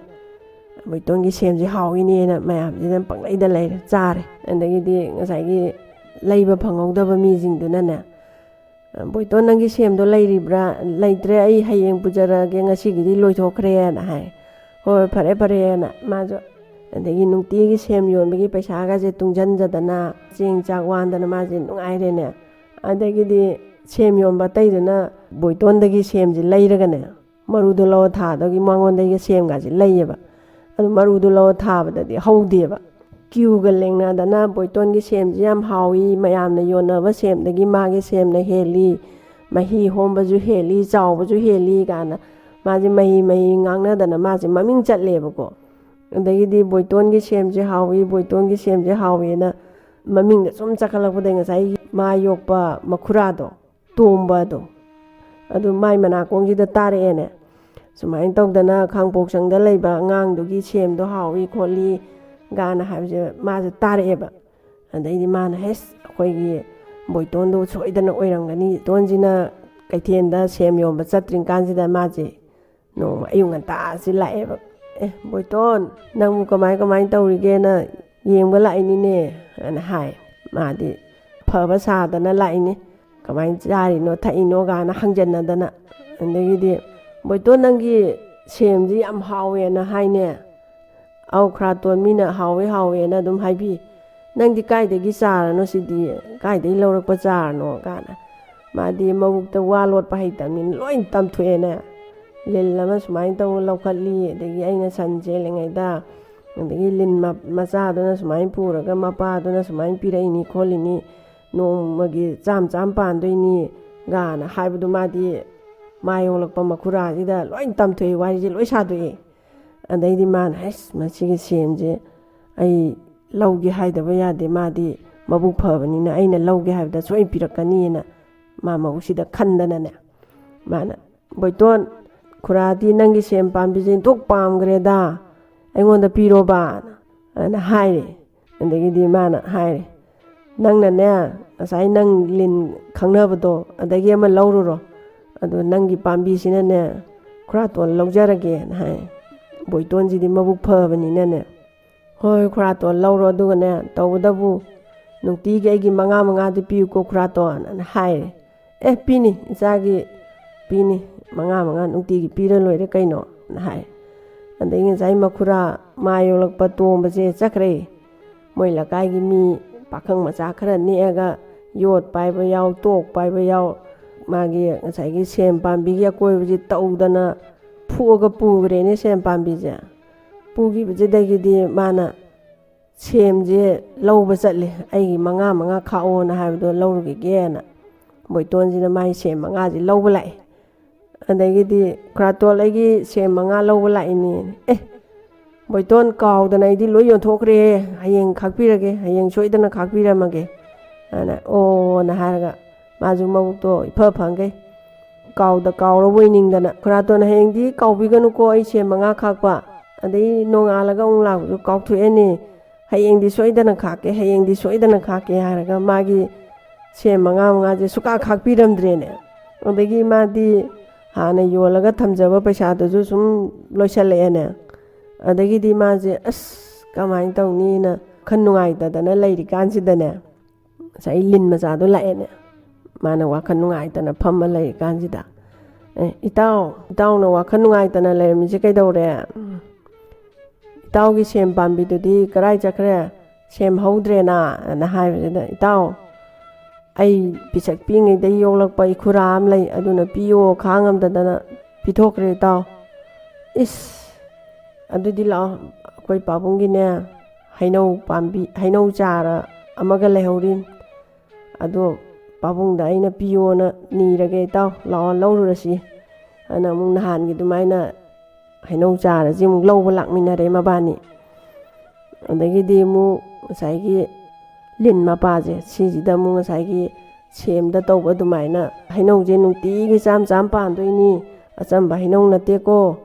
ꯕꯣꯏꯇꯣꯟꯒꯤ ꯁꯦꯝꯁꯦ ꯍꯥꯎꯏꯅꯦꯅ" ꯃꯌꯥꯝꯁꯤꯅ ꯄꯪꯂꯩꯗ ꯂꯩꯔꯦ, ꯆꯥꯔꯦ꯫ ꯑꯗꯒꯤꯗꯤ ꯉꯁꯥꯏꯒꯤ ꯂꯩꯕ ꯐꯪꯍꯧꯗꯕ ꯃꯤꯁꯤꯡꯗꯨꯅꯅꯦ, "ꯕꯣꯏꯇꯣꯟ, ꯅꯪꯒꯤ ꯁꯦꯝꯗꯣ ꯂꯩꯔꯤꯕ꯭ꯔꯥ?" "ꯂꯩꯇ꯭ꯔꯦ, ꯑꯩ ꯍꯌꯦꯡ ꯄꯨꯖꯔꯛꯑꯒꯦ, ꯉꯁꯤꯒꯤꯗꯤ ꯂꯣꯏꯊꯣꯛꯈ꯭ꯔꯦꯅ" ꯍꯥꯏ꯫ "ꯍꯣꯏ, ꯐꯔꯦ, ꯐꯔꯦꯅ" ꯃꯥꯁꯨ꯫ ꯑꯗꯒꯤ ꯅꯨꯡꯇꯤꯒꯤ ꯁꯦꯝ ꯌꯣꯟꯕꯒꯤ ꯄꯩꯁꯥꯒꯁꯦ ꯇꯨꯡꯁꯤꯟꯖꯗꯅ, ꯆꯦꯡ ꯆꯥꯛ ꯋꯥꯟꯗꯅ ꯃꯥꯁꯦ ꯅꯨꯡꯉꯥꯏꯔꯦꯅꯦ꯫ ꯑꯗꯒꯤꯗꯤ ꯁꯦꯝ ꯌꯣꯟꯕ ꯑꯇꯩꯗꯨꯅ ꯕꯣꯏꯇꯣꯟꯗꯒꯤ ꯁꯦꯝꯁꯦ ꯂꯩꯔꯒꯅꯦ, ꯃꯔꯨꯗꯣ ꯂꯧꯔ ꯊꯥꯗꯧꯒꯤ ꯃꯉꯣꯟꯗꯒꯤ ꯁꯦꯝꯒꯁꯦ ꯂꯩꯌꯦꯕ꯫ ꯑꯗꯨ ꯃꯔꯨꯗꯣ ꯂꯧꯔ ꯊꯥꯕꯗꯗꯤ ꯍꯧꯗꯦꯕ꯫ ꯀ꯭ꯌꯨꯒ ꯂꯦꯡꯅꯗꯅ "ꯕꯣꯏꯇꯣꯟꯒꯤ ꯁꯦꯝꯁꯤ ꯌꯥꯝ ꯍꯥꯎꯏ, ꯃꯌꯥꯝꯅ ꯌꯣꯟꯅꯕ ꯁꯦꯝꯗꯒꯤ ꯃꯥꯒꯤ ꯁꯦꯝꯅ ꯍꯦꯜꯂꯤ, ꯃꯍꯤ ꯍꯣꯝꯕꯁꯨ ꯍꯦꯜꯂꯤ, ꯆꯥꯎꯕꯁꯨ ꯍꯦꯜꯂꯤ" ꯀꯥꯏꯅ ꯃꯥꯁꯦ ꯃꯍꯤ ꯃꯍꯤ ꯉꯥꯡꯅꯗꯅ ꯃꯥꯁꯦ ꯃꯃꯤꯡ ꯆꯠꯂꯦꯕꯀꯣ꯫ ꯑꯗꯒꯤꯗꯤ "ꯕꯣꯏꯇꯣꯟꯒꯤ ꯁꯦꯝꯁꯦ ꯍꯥꯎꯏ, ꯕꯣꯏꯇꯣꯟꯒꯤ ꯁꯦꯝꯁꯦ ꯍꯥꯎꯏꯅ" ꯃꯃꯤꯡꯗ ꯁꯨꯝ ꯆꯠꯈꯠꯂꯛꯄꯗꯒꯤ ꯉꯁꯥꯏꯒꯤ ꯃꯥ ꯌꯣꯛꯄ ꯃꯈꯨꯔꯥꯗꯣ, ꯇꯣꯝꯕꯗꯣ, ꯑꯗꯨ ꯃꯥꯏ ꯃꯅꯥꯀꯣꯡꯁꯤꯗ ꯇꯥꯔꯛꯑꯦꯅꯦ꯫ ꯁꯨꯃꯥꯏꯅ ꯇꯧꯗꯅ ꯈꯥꯡꯄꯣꯛꯁꯪꯗ ꯂꯩꯕ ꯑꯉꯥꯡꯗꯨꯒꯤ ꯁꯦꯝꯗꯣ ꯍꯥꯎꯏ ꯈꯣꯠꯂꯤ ꯒꯥꯅ ꯍꯥꯏꯕꯁꯦ ꯃꯥꯁꯦ ꯇꯥꯔꯛꯑꯦꯕ꯫ ꯑꯗꯩꯗꯤ ꯃꯥꯅ, "ꯍꯦꯁ, ꯑꯩꯈꯣꯏꯒꯤ ꯕꯣꯏꯇꯣꯟꯗꯣ ꯁꯣꯏꯗꯅ ꯑꯣꯏꯔꯝꯒꯅꯤ꯫ ꯕꯣꯏꯇꯣꯟꯁꯤꯅ ꯀꯩꯊꯦꯜꯗ ꯁꯦꯝ ꯌꯣꯟꯕ ꯆꯠꯇ꯭ꯔꯤꯀꯥꯟꯁꯤꯗ ꯃꯥꯁꯦ ꯅꯣꯡꯃ ꯑꯌꯨꯛ ꯉꯟꯇꯥꯁꯤ ꯂꯥꯛꯑꯦꯕ꯫ "ꯑꯦ, ꯕꯣꯏꯇꯣꯟ, ꯅꯪꯕꯨ ꯀꯃꯥꯏ ꯀꯃꯥꯏ ꯇꯧꯔꯤꯒꯦꯅ ꯌꯦꯡꯕ ꯂꯥꯛꯏꯅꯤꯅꯦ" ꯍꯥꯏꯅ ꯍꯥꯏ꯫ ꯃꯥꯗꯤ ꯐꯕ ꯁꯥꯗꯅ ꯂꯥꯛꯏꯅꯤ꯫ "ꯀꯃꯥꯏꯅ ꯆꯥꯔꯤꯅꯣ ꯊꯛꯏꯅꯣ?" ꯀꯥꯏꯅ ꯍꯪꯖꯟꯅꯗꯅ꯫ ꯑꯗꯒꯤꯗꯤ, "ꯕꯣꯏꯇꯣꯟ, ꯅꯪꯒꯤ ꯁꯦꯝꯁꯤ ꯌꯥꯝ ꯍꯥꯎꯋꯦꯅ ꯍꯥꯏꯅꯦ?" "ꯑꯧ, ꯈꯨꯔꯥꯇꯣꯟ, ꯃꯤꯅ ꯍꯥꯎꯋꯦ ꯍꯥꯎꯋꯦꯅ ꯑꯗꯨꯝ ꯍꯥꯏꯕꯤ꯫ ꯅꯪꯗꯤ ꯀꯥꯏꯗꯒꯤ ꯆꯥꯔꯅꯣ ꯁꯤꯗꯤ? ꯀꯥꯏꯗꯒꯤ ꯂꯧꯔꯛꯄ ꯆꯥꯔꯅꯣ?" ꯀꯥꯏꯅ꯫ ꯃꯥꯗꯤ ꯃꯕꯨꯛꯇ ꯋꯥ ꯂꯣꯠꯄ ꯍꯩꯇꯕꯅꯤꯅ ꯂꯣꯏ ꯇꯝꯊꯣꯛꯑꯦꯅꯦ꯫ ꯂꯤꯟ ꯑꯃ ꯁꯨꯃꯥꯏꯅ ꯇꯧꯅ ꯂꯧꯈꯠꯂꯤ, ꯑꯗꯒꯤ ꯑꯩꯅ ꯁꯟ ꯆꯦꯜꯂꯤꯉꯩꯗ, ꯑꯗꯒꯤ ꯂꯤꯟ ꯃ-, ꯃꯆꯥꯗꯨꯅ ꯁꯨꯃꯥꯏꯅ ꯄꯨꯔꯒ ꯃꯄꯥꯗꯨꯅ ꯁꯨꯃꯥꯏꯅ ꯄꯤꯔꯛꯏꯅꯤ ꯈꯣꯠꯂꯤꯅꯤ, ꯅꯣꯡꯃꯒꯤ ꯆꯥꯝ ꯆꯥꯝ ꯄꯥꯟꯗꯣꯏꯅꯤ ꯒꯥꯅ ꯍꯥꯏꯕꯗꯨ ꯃꯥꯗꯤ ꯃꯥ ꯌꯣꯛꯂꯛꯄ ꯃꯈꯨꯔꯥꯁꯤꯗ ꯂꯣꯏ ꯇꯝꯊꯣꯛꯑꯦ, ꯋꯥꯔꯤꯁꯦ ꯂꯣꯏ ꯁꯥꯗꯣꯛꯑꯦ꯫ ꯑꯗꯩꯗꯤ ꯃꯥꯅ, "ꯑꯁ, ꯃꯁꯤꯒꯤ ꯁꯦꯝꯁꯦ ꯑꯩ ꯂꯧꯒꯦ ꯍꯥꯏꯗꯕ ꯌꯥꯗꯦ, ꯃꯥꯗꯤ ꯃꯕꯨꯛ ꯐꯕꯅꯤꯅ ꯑꯩꯅ ꯂꯧꯒꯦ ꯍꯥꯏꯕꯗ ꯁꯣꯏꯅ ꯄꯤꯔꯛꯀꯅꯤꯅ" ꯃꯥ ꯃꯕꯨꯛꯁꯤꯗ ꯈꯟꯗꯅꯅꯦ, ꯃꯥꯅ, "ꯕꯣꯏꯇꯣꯟ, ꯈꯨꯔꯥꯗꯤ ꯅꯪꯒꯤ ꯁꯦꯝ ꯄꯥꯝꯕꯤꯁꯦ ꯏꯟꯊꯣꯛ ꯄꯥꯝꯈ꯭ꯔꯦꯗ, ꯑꯩꯉꯣꯟꯗ ꯄꯤꯔꯣꯕ" ꯑꯅ ꯍꯥꯏꯔꯦ꯫ ꯑꯗꯒꯤꯗꯤ ꯃꯥꯅ ꯍꯥꯏꯔꯦ, "ꯅꯪꯅꯅꯦ, ꯉꯁꯥꯏ ꯅꯪ ꯂꯤꯟ ꯈꯪꯅꯕꯗꯣ, ꯑꯗꯒꯤ ꯑꯃ ꯂꯧꯔꯨꯔꯣ꯫ ꯑꯗꯣ ꯅꯪꯒꯤ ꯄꯥꯝꯕꯤꯁꯤꯅꯅꯦ, ꯈꯨꯔꯥꯇꯣꯟ ꯂꯧꯖꯔꯒꯦꯅ" ꯍꯥꯏ꯫ ꯕꯣꯏꯇꯣꯟꯁꯤꯗꯤ ꯃꯕꯨꯛ ꯐꯕꯅꯤꯅꯅꯦ, "ꯍꯣꯏ, ꯈꯨꯔꯥꯇꯣꯟ ꯂꯧꯔꯣ, ꯑꯗꯨꯒꯅꯦ, ꯇꯧꯕꯇꯕꯨ ꯅꯨꯡꯇꯤꯒꯤ ꯑꯩꯒꯤ ꯃꯉꯥ ꯃꯉꯥꯗꯤ ꯄꯤꯌꯨꯀꯣ, ꯈꯨꯔꯥꯇꯣꯟ" ꯑꯅ ꯍꯥꯏꯔꯦ꯫ "ꯑꯦ, ꯄꯤꯅꯤ, ꯏꯆꯥꯒꯤ ꯄꯤꯅꯤ, ꯃꯉꯥ ꯃꯉꯥ ꯅꯨꯡꯇꯤꯒꯤ ꯄꯤꯔ ꯂꯣꯏꯔꯦ ꯀꯩꯅꯣ" ꯑꯅ ꯍꯥꯏ꯫ ꯑꯗꯒꯤ ꯉꯁꯥꯏ ꯃꯈꯨꯔꯥ ꯃꯥ ꯌꯣꯛꯂꯛꯄ ꯇꯣꯝꯕꯁꯦ ꯆꯠꯈ꯭ꯔꯦ꯫ ꯃꯣꯏ ꯂꯩꯀꯥꯏꯒꯤ ꯃꯤ ꯄꯥꯈꯪ ꯃꯆꯥ ꯈꯔ ꯅꯦꯛꯑꯒ ꯌꯣꯠ ꯄꯥꯏꯕ ꯌꯥꯎ, ꯇꯣꯛ ꯄꯥꯏꯕ ꯌꯥꯎ, ꯃꯥꯒꯤ ꯉꯁꯥꯏꯒꯤ ꯁꯦꯝ ꯄꯥꯝꯕꯤꯒꯤ ꯑꯀꯣꯏꯕꯁꯤ ꯇꯧꯗꯅ ꯐꯨꯛꯑꯒ ꯄꯨꯈ꯭ꯔꯦꯅꯦ ꯁꯦꯝ ꯄꯥꯝꯕꯤꯁꯦ꯫ ꯄꯨꯈꯤꯕꯁꯤꯗꯒꯤꯗꯤ ꯃꯥꯅ ꯁꯦꯝꯁꯦ ꯂꯧꯕ ꯆꯠꯂꯦ, "ꯑꯩꯒꯤ ꯃꯉꯥ ꯃꯉꯥ ꯈꯥꯛꯑꯣꯅ ꯍꯥꯏꯕꯗꯣ ꯂꯧꯔꯨꯈꯤꯒꯦꯅ" ꯕꯣꯏꯇꯣꯟꯁꯤꯅ ꯃꯥꯒꯤ ꯁꯦꯝ ꯃꯉꯥꯁꯦ ꯂꯧꯕ ꯂꯥꯛꯑꯦ꯫ ꯑꯗꯒꯤꯗꯤ, "ꯈꯨꯔꯥꯇꯣꯜ, ꯑꯩꯒꯤ ꯁꯦꯝ ꯃꯉꯥ ꯂꯧꯕ ꯂꯥꯛꯏꯅꯦ"꯫ "ꯑꯦ, ꯕꯣꯏꯇꯣꯟ, ꯀꯥꯎꯗꯅ ꯑꯩꯗꯤ ꯂꯣꯏ ꯌꯣꯟꯊꯣꯛꯈ꯭ꯔꯦ, ꯍꯌꯦꯡ ꯈꯥꯛꯄꯤꯔꯒꯦ, ꯍꯌꯦꯡ ꯁꯣꯏꯗꯅ ꯈꯥꯛꯄꯤꯔꯝꯃꯒꯦ" ꯑꯅ, "ꯑꯣꯅ" ꯍꯥꯏꯔꯒ ꯃꯥꯁꯨ ꯃꯕꯨꯛꯇꯣ ꯏꯐ ꯐꯪꯈꯩ, ꯀꯥꯎꯗ ꯀꯥꯎꯔꯕꯣꯏ ꯅꯤꯡꯗꯅ, "ꯈꯨꯔꯥꯇꯣꯟ, ꯍꯌꯦꯡꯗꯤ ꯀꯥꯎꯕꯤꯒꯅꯨꯀꯣ, ꯑꯩ ꯁꯦꯝ ꯃꯉꯥ ꯈꯥꯛꯄ, ꯑꯗꯩ ꯅꯣꯡꯉꯥꯜꯂꯒ ꯑꯃꯨꯛ ꯂꯥꯛꯄꯁꯨ ꯀꯥꯎꯊꯣꯛꯑꯦꯅꯦ, ꯍꯌꯦꯡꯗꯤ ꯁꯣꯏꯗꯅ ꯈꯥꯛꯀꯦ, ꯍꯌꯦꯡꯗꯤ ꯁꯣꯏꯗꯅ ꯈꯥꯛꯀꯦ" ꯍꯥꯏꯔꯒ ꯃꯥꯒꯤ ꯁꯦꯝ ꯃꯉꯥ ꯃꯉꯥꯁꯦ ꯁꯨꯛꯈꯥꯛ ꯈꯥꯛꯄꯤꯔꯝꯗ꯭ꯔꯦꯅꯦ꯫ ꯑꯗꯒꯤ ꯃꯥꯗꯤ ꯍꯥꯟꯅ ꯌꯣꯜꯂꯒ ꯊꯝꯖꯕ ꯄꯩꯁꯥꯗꯨꯁꯨ ꯁꯨꯝ ꯂꯣꯏꯁꯜꯂꯛꯑꯦꯅꯦ꯫ ꯑꯗꯒꯤꯗꯤ ꯃꯥꯁꯦ ꯑꯁ ꯀꯃꯥꯏꯅ ꯇꯧꯅꯤꯅ ꯋꯥꯈꯜ ꯅꯨꯡꯉꯥꯏꯇꯗꯅ ꯂꯩꯔꯤꯀꯥꯟꯁꯤꯗꯅꯦ, ꯉꯁꯥꯏ ꯂꯤꯟ ꯃꯆꯥꯗꯣ ꯂꯥꯛꯑꯦꯅꯦ꯫ ꯃꯥꯅ ꯋꯥꯈꯜ ꯅꯨꯡꯉꯥꯏꯇꯅ ꯐꯝꯃ ꯂꯩꯔꯤꯀꯥꯟꯁꯤꯗ, "ꯑꯦ, ꯏꯇꯥꯎ, ꯏꯇꯥꯎꯅ ꯋꯥꯈꯜ ꯅꯨꯡꯉꯥꯏꯇꯅ ꯂꯩꯔꯝꯃꯤꯁꯦ ꯀꯩꯗꯧꯔꯦ? ꯏꯇꯥꯎꯒꯤ ꯁꯦꯝ ꯄꯥꯝꯕꯤꯗꯨꯗꯤ ꯀꯔꯥꯏ ꯆꯠꯈ꯭ꯔꯦ? ꯁꯦꯝ ꯍꯧꯗ꯭ꯔꯦꯅ?" ꯑꯅ ꯍꯥꯏꯕꯁꯤꯗ, "ꯏꯇꯥꯎ, ꯑꯩ ꯄꯤꯁꯛ ꯄꯤꯛꯏꯉꯩꯗꯒꯤ ꯌꯣꯛꯂꯛꯄ ꯏꯈꯨꯔꯥ ꯑꯃ ꯂꯩ, ꯑꯗꯨꯅ ꯄꯤꯌꯣ ꯈꯥꯡꯉꯝꯗꯗꯅ ꯄꯤꯊꯣꯛꯈ꯭ꯔꯦ ꯏꯇꯥꯎ꯫" "ꯏꯁ, ꯑꯗꯨꯗꯤ ꯂꯥꯛꯑꯣ, ꯑꯩꯈꯣꯏ ꯄꯥꯕꯨꯡꯒꯤꯅꯦ, ꯍꯩꯅꯧ ꯄꯥꯝꯕꯤ, ꯍꯩꯅꯧ ꯆꯥꯔ ꯑꯃꯒ ꯂꯩꯍꯧꯔꯤ, ꯑꯗꯣ ꯄꯥꯕꯨꯡꯗ ꯑꯩꯅ ꯄꯤꯌꯣꯅ ꯅꯤꯔꯒꯦ ꯏꯇꯥꯎ, ꯂꯥꯛꯑꯣ ꯂꯧꯔꯨꯔꯁꯤ꯫" ꯑꯅ ꯑꯃꯨꯛ ꯅꯍꯥꯟꯒꯤ ꯑꯗꯨꯃꯥꯏꯅ ꯍꯩꯅꯧ ꯆꯥꯔꯁꯤ ꯑꯃꯨꯛ ꯂꯧꯕ ꯂꯥꯛꯃꯤꯟꯅꯔꯦ ꯃꯕꯥꯅꯤ꯫ ꯑꯗꯒꯤꯗꯤ ꯑꯃꯨꯛ ꯉꯁꯥꯏꯒꯤ ꯂꯤꯟ ꯃꯄꯥꯁꯦ, ꯁꯤꯁꯤꯗ ꯑꯃꯨꯛ ꯉꯁꯥꯏꯒꯤ ꯁꯦꯝꯗ ꯇꯧꯕ ꯑꯗꯨꯃꯥꯏꯅ, "ꯍꯩꯅꯧꯁꯦ ꯅꯨꯡꯇꯤꯒꯤ ꯆꯥꯝ ꯆꯥꯝ ꯄꯥꯟꯗꯣꯏꯅꯤ, ꯑꯆꯝꯕ ꯍꯩꯅꯧ ꯅꯠꯇꯦꯀꯣ"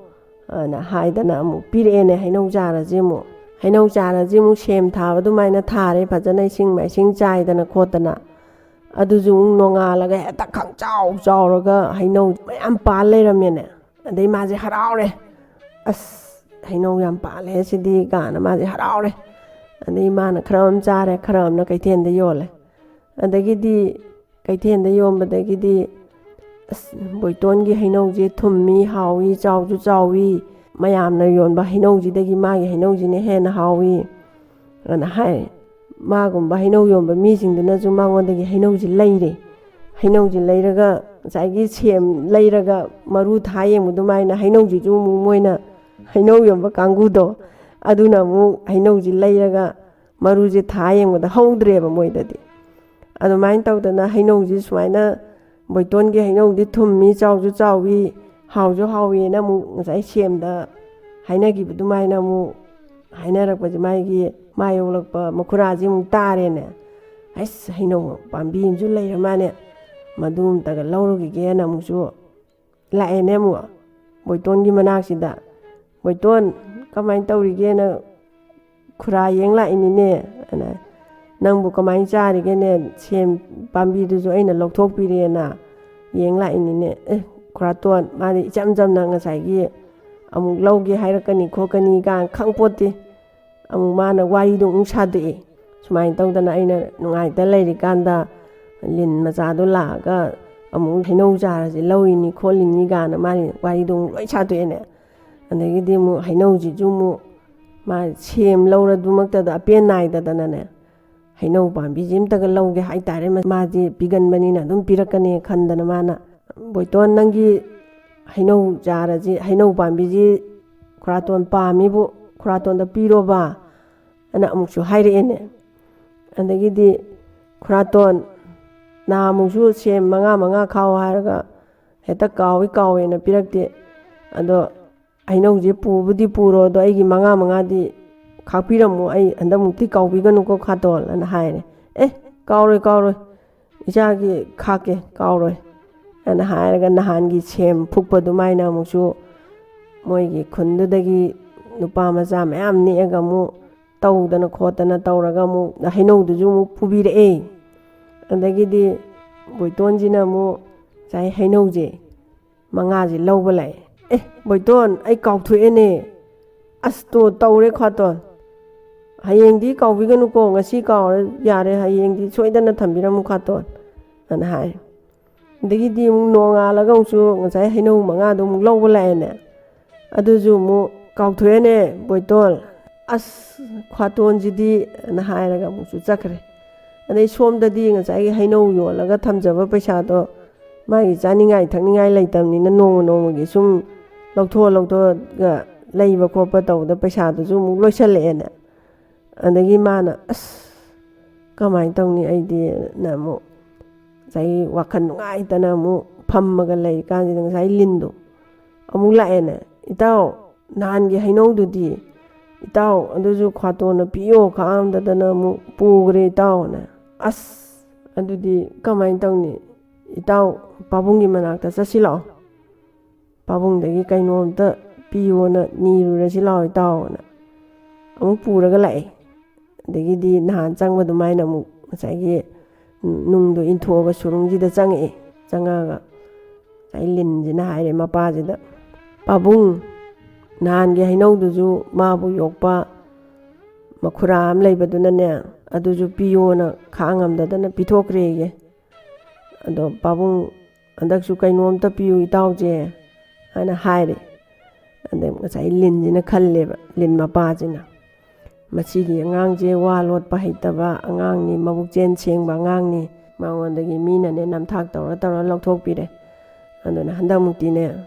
ꯑꯅ ꯍꯥꯏꯗꯅ ꯑꯃꯨꯛ ꯄꯤꯔꯛꯑꯦꯅꯦ ꯍꯩꯅꯧ ꯆꯥꯔꯁꯦ ꯑꯃꯨꯛ꯫ ꯍꯩꯅꯧ ꯆꯥꯔꯁꯦ ꯑꯃꯨꯛ ꯁꯦꯝ ꯊꯥꯕ ꯑꯗꯨꯃꯥꯏꯅ ꯊꯥꯔꯦ, ꯐꯖꯅ ꯏꯁꯤꯡ ꯃꯥꯏꯁꯤꯡ ꯆꯥꯏꯗꯅ ꯈꯣꯠꯇꯅ꯫ ꯑꯗꯨꯁꯨ ꯑꯃꯨꯛ ꯅꯣꯡꯉꯥꯜꯂꯒ ꯍꯦꯛꯇ ꯈꯪꯆꯥꯎ ꯆꯥꯎꯔꯒ ꯍꯩꯅꯧ ꯃꯌꯥꯝ ꯄꯥꯜ ꯂꯩꯔꯝꯃꯦꯅꯦ꯫ ꯑꯗꯩ ꯃꯥꯁꯦ ꯍꯔꯥꯎꯔꯦ꯫ "ꯑꯁ, ꯍꯩꯅꯧ ꯌꯥꯝ ꯄꯥꯜꯂꯦ ꯁꯤꯗꯤ" ꯀꯥꯏꯅ ꯃꯥꯁꯦ ꯍꯔꯥꯎꯔꯦ꯫ ꯑꯗꯩ ꯃꯥꯅ ꯈꯔ ꯑꯃ ꯆꯥꯔꯦ, ꯈꯔ ꯑꯃꯅ ꯀꯩꯊꯦꯜꯗ ꯌꯣꯜꯂꯦ꯫ ꯑꯗꯒꯤꯗꯤ ꯀꯩꯊꯦꯜꯗ ꯌꯣꯟꯕꯗꯒꯤꯗꯤ, "ꯑꯁ, ꯕꯣꯏꯇꯣꯟꯒꯤ ꯍꯩꯅꯧꯁꯦ ꯊꯨꯝꯃꯤ, ꯍꯥꯎꯏ, ꯆꯥꯎꯁꯨ ꯆꯥꯎꯏ, ꯃꯌꯥꯝꯅ ꯌꯣꯟꯕ ꯍꯩꯅꯧꯁꯤꯗꯒꯤ ꯃꯥꯒꯤ ꯍꯩꯅꯧꯁꯤꯅ ꯍꯦꯟꯅ ꯍꯥꯎꯏ" ꯑꯅ ꯍꯥꯏꯔꯦ꯫ ꯃꯥꯒꯨꯝꯕ ꯍꯩꯅꯧ ꯌꯣꯟꯕ ꯃꯤꯁꯤꯡꯗꯨꯅꯁꯨ ꯃꯉꯣꯟꯗꯒꯤ ꯍꯩꯅꯧꯁꯤ ꯂꯩꯔꯦ꯫ ꯍꯩꯅꯧꯁꯤ ꯂꯩꯔꯒ ꯉꯁꯥꯏꯒꯤ ꯁꯦꯝ ꯂꯩꯔꯒ ꯃꯔꯨ ꯊꯥ ꯌꯦꯡꯕ ꯑꯗꯨꯃꯥꯏꯅ ꯍꯩꯅꯧꯁꯤꯁꯨ ꯑꯃꯨꯛ ꯃꯣꯏꯅ, ꯍꯩꯅꯧ ꯌꯣꯟꯕ ꯀꯥꯡꯕꯨꯗꯣ ꯑꯗꯨꯅ ꯑꯃꯨꯛ ꯍꯩꯅꯧꯁꯤ ꯂꯩꯔꯒ ꯃꯔꯨꯁꯦ ꯊꯥ ꯌꯦꯡꯕꯗ ꯍꯧꯗ꯭ꯔꯦꯕ ꯃꯣꯏꯗꯗꯤ꯫ ꯑꯗꯨꯃꯥꯏꯅ ꯇꯧꯗꯅ ꯍꯩꯅꯧꯁꯤ ꯁꯨꯃꯥꯏꯅ, "ꯕꯣꯏꯇꯣꯟꯒꯤ ꯍꯩꯅꯧꯗꯤ ꯊꯨꯝꯃꯤ, ꯆꯥꯎꯁꯨ ꯆꯥꯎꯏ, ꯍꯥꯎꯁꯨ ꯍꯥꯎꯏꯅ" ꯑꯃꯨꯛ ꯉꯁꯥꯏ ꯁꯦꯝꯗ ꯍꯥꯏꯅꯈꯤꯕ ꯑꯗꯨꯃꯥꯏꯅ ꯑꯃꯨꯛ ꯍꯥꯏꯅꯔꯛꯄꯁꯦ, ꯃꯥꯒꯤ ꯃꯥ ꯌꯣꯛꯂꯛꯄ ꯃꯈꯨꯔꯥꯁꯦ ꯑꯃꯨꯛ ꯇꯥꯔꯦꯅꯦ꯫ "ꯑꯁ, ꯍꯩꯅꯧ ꯄꯥꯝꯕꯤ ꯑꯃꯁꯨ ꯂꯩꯔ ꯃꯥꯅꯦ, ꯃꯗꯨ ꯑꯝꯇꯒ ꯂꯧꯔꯨꯈꯤꯒꯦꯅ" ꯑꯃꯨꯛꯁꯨ ꯂꯥꯛꯑꯦꯅꯦ ꯑꯃꯨꯛ ꯕꯣꯏꯇꯣꯟꯒꯤ ꯃꯅꯥꯛꯁꯤꯗ꯫ "ꯕꯣꯏꯇꯣꯟ, ꯀꯃꯥꯏꯅ ꯇꯧꯔꯤꯒꯦꯅ ꯈꯨꯔꯥ ꯌꯦꯡ ꯂꯥꯛꯏꯅꯤꯅꯦ" ꯑꯅ꯫ "ꯅꯪꯕꯨ ꯀꯃꯥꯏꯅ ꯆꯥꯔꯤꯒꯦꯅꯦ? ꯁꯦꯝ ꯄꯥꯝꯕꯤꯗꯨꯁꯨ ꯑꯩꯅ ꯂꯧꯊꯣꯛꯄꯤꯔꯦꯅ ꯌꯦꯡ ꯂꯥꯛꯏꯅꯤꯅꯦ꯫" "ꯑꯦ, ꯈꯨꯔꯥꯇꯣꯟ, ꯃꯥꯗꯤ ꯏꯆꯝ ꯆꯝꯅ ꯉꯁꯥꯏꯒꯤ ꯑꯃꯨꯛ ꯂꯧꯒꯦ ꯍꯥꯏꯔꯛꯀꯅꯤ ꯈꯣꯠꯀꯅꯤ ꯀꯥꯏꯅ ꯈꯪꯄꯣꯠꯇꯦ꯫ ꯑꯃꯨꯛ ꯃꯥꯅ ꯋꯥꯔꯤꯗꯣ ꯑꯃꯨꯛ ꯁꯥꯗꯣꯛꯑꯦ꯫ ꯁꯨꯃꯥꯏꯅ ꯇꯧꯗꯅ ꯑꯩꯅ ꯅꯨꯡꯉꯥꯏꯇ ꯂꯩꯔꯤꯀꯥꯟꯗ ꯂꯤꯟ ꯃꯆꯥꯗꯣ ꯂꯥꯛꯑꯒ ꯑꯃꯨꯛ ꯍꯩꯅꯧ ꯆꯥꯔꯁꯦ ꯂꯧꯏꯅꯤ ꯈꯣꯠꯂꯤꯅꯤ ꯀꯥꯏꯅ ꯃꯥꯅ ꯋꯥꯔꯤꯗꯣ ꯑꯃꯨꯛ ꯂꯣꯏ ꯁꯥꯗꯣꯛꯑꯦꯅꯦ꯫ ꯑꯗꯒꯤꯗꯤ ꯑꯃꯨꯛ ꯍꯩꯅꯧꯁꯤꯁꯨ ꯑꯃꯨꯛ ꯃꯥ ꯁꯦꯝ ꯂꯧꯔꯗꯨꯃꯛꯇꯗ ꯑꯄꯦꯟ ꯅꯥꯏꯗꯗꯅꯅꯦ, ꯍꯩꯅꯧ ꯄꯥꯝꯕꯤꯁꯤ ꯑꯝꯇꯒ ꯂꯧꯒꯦ ꯍꯥꯏꯇꯥꯔꯦ꯫ ꯃꯥ-, ꯃꯥꯗꯤ ꯄꯤꯒꯟꯕꯅꯤꯅ ꯑꯗꯨꯝ ꯄꯤꯔꯛꯀꯅꯤ ꯈꯟꯗꯅ ꯃꯥꯅ, "ꯕꯣꯏꯇꯣꯟ, ꯅꯪꯒꯤ ꯍꯩꯅꯧ ꯆꯥꯔꯁꯤ, ꯍꯩꯅꯧ ꯄꯥꯝꯕꯤꯁꯤ ꯈꯨꯔꯥꯇꯣꯟ ꯄꯥꯝꯃꯤꯕꯨ ꯈꯨꯔꯥꯇꯣꯟꯗ ꯄꯤꯔꯣꯕ?" ꯑꯅ ꯑꯃꯨꯛꯁꯨ ꯍꯥꯏꯔꯛꯑꯦꯅꯦ꯫ ꯑꯗꯒꯤꯗꯤ ꯈꯨꯔꯥꯇꯣꯟ ꯅꯍꯥꯟꯃꯨꯛꯁꯨ ꯁꯦꯝ ꯃꯉꯥ ꯃꯉꯥ ꯈꯥꯎ ꯍꯥꯏꯔꯒ ꯍꯦꯛꯇ ꯀꯥꯎꯏ ꯀꯥꯎꯏꯅ ꯄꯤꯔꯛꯇꯦ꯫ ꯑꯗꯣ ꯍꯩꯅꯧꯁꯦ ꯄꯨꯕꯨꯗꯤ ꯄꯨꯔꯣ, ꯑꯗꯣ ꯑꯩꯒꯤ ꯃꯉꯥ ꯃꯉꯥꯗꯤ ꯈꯥꯛꯄꯤꯔꯝꯃꯨ, ꯑꯩ ꯍꯟꯗꯛꯃꯨꯛꯇꯤ ꯀꯥꯎꯕꯤꯒꯅꯨꯀꯣ ꯈꯥꯇꯣꯜ ꯑꯅ ꯍꯥꯏꯔꯦ꯫ "ꯑꯦ, ꯀꯥꯎꯔꯣꯏ, ꯀꯥꯎꯔꯣꯏ, ꯏꯆꯥꯒꯤ ꯈꯥꯛꯀꯦ, ꯀꯥꯎꯔꯣꯏ" ꯑꯅ ꯍꯥꯏꯔꯒ ꯅꯍꯥꯟꯒꯤ ꯁꯦꯝ ꯐꯨꯛꯄ ꯑꯗꯨꯃꯥꯏꯅ ꯑꯃꯨꯛꯁꯨ ꯃꯣꯏꯒꯤ ꯈꯨꯟꯗꯨꯗꯒꯤ ꯅꯨꯄꯥ ꯃꯆꯥ ꯃꯌꯥꯝ ꯅꯦꯛꯑꯒ ꯑꯃꯨꯛ ꯇꯧꯗꯅ ꯈꯣꯠꯇꯅ ꯇꯧꯔꯒ ꯑꯃꯨꯛ ꯍꯩꯅꯧꯗꯨꯁꯨ ꯑꯃꯨꯛ ꯄꯨꯕꯤꯔꯛꯑꯦ꯫ ꯑꯗꯒꯤꯗꯤ ꯕꯣꯏꯇꯣꯟꯁꯤꯅ ꯑꯃꯨꯛ ꯉꯁꯥꯏ ꯍꯩꯅꯧꯁꯦ ꯃꯉꯥꯁꯦ ꯂꯧꯕ ꯂꯥꯛꯑꯦ꯫ "ꯑꯦ, ꯕꯣꯏꯇꯣꯟ, ꯑꯩ ꯀꯥꯎꯊꯣꯛꯑꯦꯅꯦ꯫ ꯑꯁ, ꯇꯣ ꯇꯧꯔꯦ ꯈ꯭ꯋꯥꯇꯣꯟ꯫ ꯍꯌꯦꯡꯗꯤ ꯀꯥꯎꯕꯤꯒꯅꯨꯀꯣ, ꯉꯁꯤ ꯀꯥꯎꯔ ꯌꯥꯔꯦ, ꯍꯌꯦꯡꯗꯤ ꯁꯣꯏꯗꯅ ꯊꯝꯕꯤꯔꯝꯃꯨ ꯈ꯭ꯋꯥꯇꯣꯟ" ꯑꯅ ꯍꯥꯏ꯫ ꯑꯗꯒꯤꯗꯤ ꯑꯃꯨꯛ ꯅꯣꯡꯉꯥꯜꯂꯒ ꯑꯃꯨꯛꯁꯨ ꯉꯁꯥꯏ ꯍꯩꯅꯧ ꯃꯉꯥꯗꯣ ꯑꯃꯨꯛ ꯂꯧꯕ ꯂꯥꯛꯑꯦꯅꯦ꯫ ꯑꯗꯨꯁꯨ ꯑꯃꯨꯛ ꯀꯥꯎꯊꯣꯛꯑꯦꯅꯦ ꯕꯣꯏꯇꯣꯟ꯫ "ꯑꯁ, ꯈ꯭ꯋꯥꯇꯣꯟꯁꯤꯗꯤ" ꯑꯅ ꯍꯥꯏꯔꯒ ꯑꯃꯨꯛꯁꯨ ꯆꯠꯈ꯭ꯔꯦ꯫ ꯑꯗꯩ ꯁꯣꯝꯗꯗꯤ ꯉꯁꯥꯏꯒꯤ ꯍꯩꯅꯧ ꯌꯣꯜꯂꯒ ꯊꯝꯖꯕ ꯄꯩꯁꯥꯗꯣ ꯃꯥꯒꯤ ꯆꯥꯅꯤꯡꯉꯥꯏ ꯊꯛꯅꯤꯡꯉꯥꯏ ꯂꯩꯇꯕꯅꯤꯅ ꯅꯣꯡꯃ ꯅꯣꯡꯃꯒꯤ ꯁꯨꯝ ꯂꯧꯊꯣꯛꯑ ꯂꯧꯊꯣꯛꯑꯒ ꯂꯩꯕ ꯈꯣꯠꯄ ꯇꯧꯕꯗ ꯄꯩꯁꯥꯗꯨꯁꯨ ꯑꯃꯨꯛ ꯂꯣꯏꯁꯜꯂꯛꯑꯦꯅꯦ꯫ ꯑꯗꯒꯤ ꯃꯥꯅ, "ꯑꯁ, ꯀꯃꯥꯏꯅ ꯇꯧꯅꯤ ꯑꯩꯗꯤꯅ" ꯑꯃꯨꯛ ꯉꯁꯥꯏꯒꯤ ꯋꯥꯈꯜ ꯅꯨꯡꯉꯥꯏꯇꯅ ꯑꯃꯨꯛ ꯐꯝꯃꯒ ꯂꯩꯔꯤꯀꯥꯟꯁꯤꯗ ꯉꯁꯥꯏ ꯂꯤꯟꯗꯣ ꯑꯃꯨꯛ ꯂꯥꯛꯑꯦꯅꯦ꯫ "ꯏꯇꯥꯎ, ꯅꯍꯥꯟꯒꯤ ꯍꯩꯅꯧꯗꯨꯗꯤ?" "ꯏꯇꯥꯎ, ꯑꯗꯨꯁꯨ ꯈ꯭ꯋꯥꯇꯣꯟꯅ ꯄꯤꯌꯣ ꯈꯥꯛꯑꯝꯗꯗꯅ ꯑꯃꯨꯛ ꯄꯨꯈ꯭ꯔꯦ ꯏꯇꯥꯎꯅ"꯫ "ꯑꯁ, ꯑꯗꯨꯗꯤ ꯀꯃꯥꯏꯅ ꯇꯧꯅꯤ? ꯏꯇꯥꯎ, ꯄꯥꯕꯨꯡꯒꯤ ꯃꯅꯥꯛꯇ ꯆꯠꯁꯤ ꯂꯥꯛꯑꯣ꯫ ꯄꯥꯕꯨꯡꯗꯒꯤ ꯀꯩꯅꯣꯝꯇ ꯄꯤꯌꯣꯅ ꯅꯤꯔꯨꯔꯁꯤ ꯂꯥꯛꯑꯣ ꯏꯇꯥꯎꯅ" ꯑꯃꯨꯛ ꯄꯨꯔꯒ ꯂꯥꯛꯑꯦ꯫ ꯑꯗꯒꯤꯗꯤ ꯅꯍꯥꯟ ꯆꯪꯕ ꯑꯗꯨꯃꯥꯏꯅ ꯑꯃꯨꯛ ꯉꯁꯥꯏꯒꯤ ꯅꯨꯡꯗꯣ ꯏꯟꯊꯣꯛꯑꯒ ꯁꯨꯔꯨꯡꯁꯤꯗ ꯆꯪꯉꯛꯑꯦ꯫ ꯆꯪꯉꯛꯑꯒ ꯉꯁꯥꯏ ꯂꯤꯟꯁꯤꯅ ꯍꯥꯏꯔꯦ ꯃꯄꯥꯁꯤꯗ, "ꯄꯥꯕꯨꯡ, ꯅꯍꯥꯟꯒꯤ ꯍꯩꯅꯧꯗꯨꯁꯨ ꯃꯥꯕꯨ ꯌꯣꯛꯄ ꯃꯈꯨꯔꯥ ꯑꯃ ꯂꯩꯕꯗꯨꯅꯅꯦ, ꯑꯗꯨꯁꯨ ꯄꯤꯌꯣꯅ ꯈꯥꯡꯉꯝꯗꯗꯅ ꯄꯤꯊꯣꯛꯈ꯭ꯔꯦꯌꯦ꯫ ꯑꯗꯣ ꯄꯥꯕꯨꯡ, "ꯍꯟꯗꯛꯁꯨ ꯀꯩꯅꯣꯝꯇ ꯄꯤꯌꯨ ꯏꯇꯥꯎꯁꯦ" ꯍꯥꯏꯅ ꯍꯥꯏꯔꯦ꯫ ꯑꯗꯩ ꯉꯁꯥꯏ ꯂꯤꯟꯁꯤꯅ ꯈꯜꯂꯦꯕ, ꯂꯤꯟ ꯃꯄꯥꯁꯤꯅ, "ꯃꯁꯤꯒꯤ ꯑꯉꯥꯡꯁꯦ ꯋꯥ ꯂꯣꯠꯄ ꯍꯩꯇꯕ ꯑꯉꯥꯡꯅꯤ, ꯃꯕꯨꯛ ꯆꯦꯟ ꯁꯦꯡꯕ ꯑꯉꯥꯡꯅꯤ, ꯃꯉꯣꯟꯗꯒꯤ ꯃꯤꯅꯅꯦ ꯅꯝꯊꯥꯛ ꯇꯧꯔ ꯇꯧꯔ ꯂꯧꯊꯣꯛꯄꯤꯔꯦ꯫ ꯑꯗꯨꯅ ꯍꯟꯗꯛꯃꯨꯛꯇꯤꯅꯦ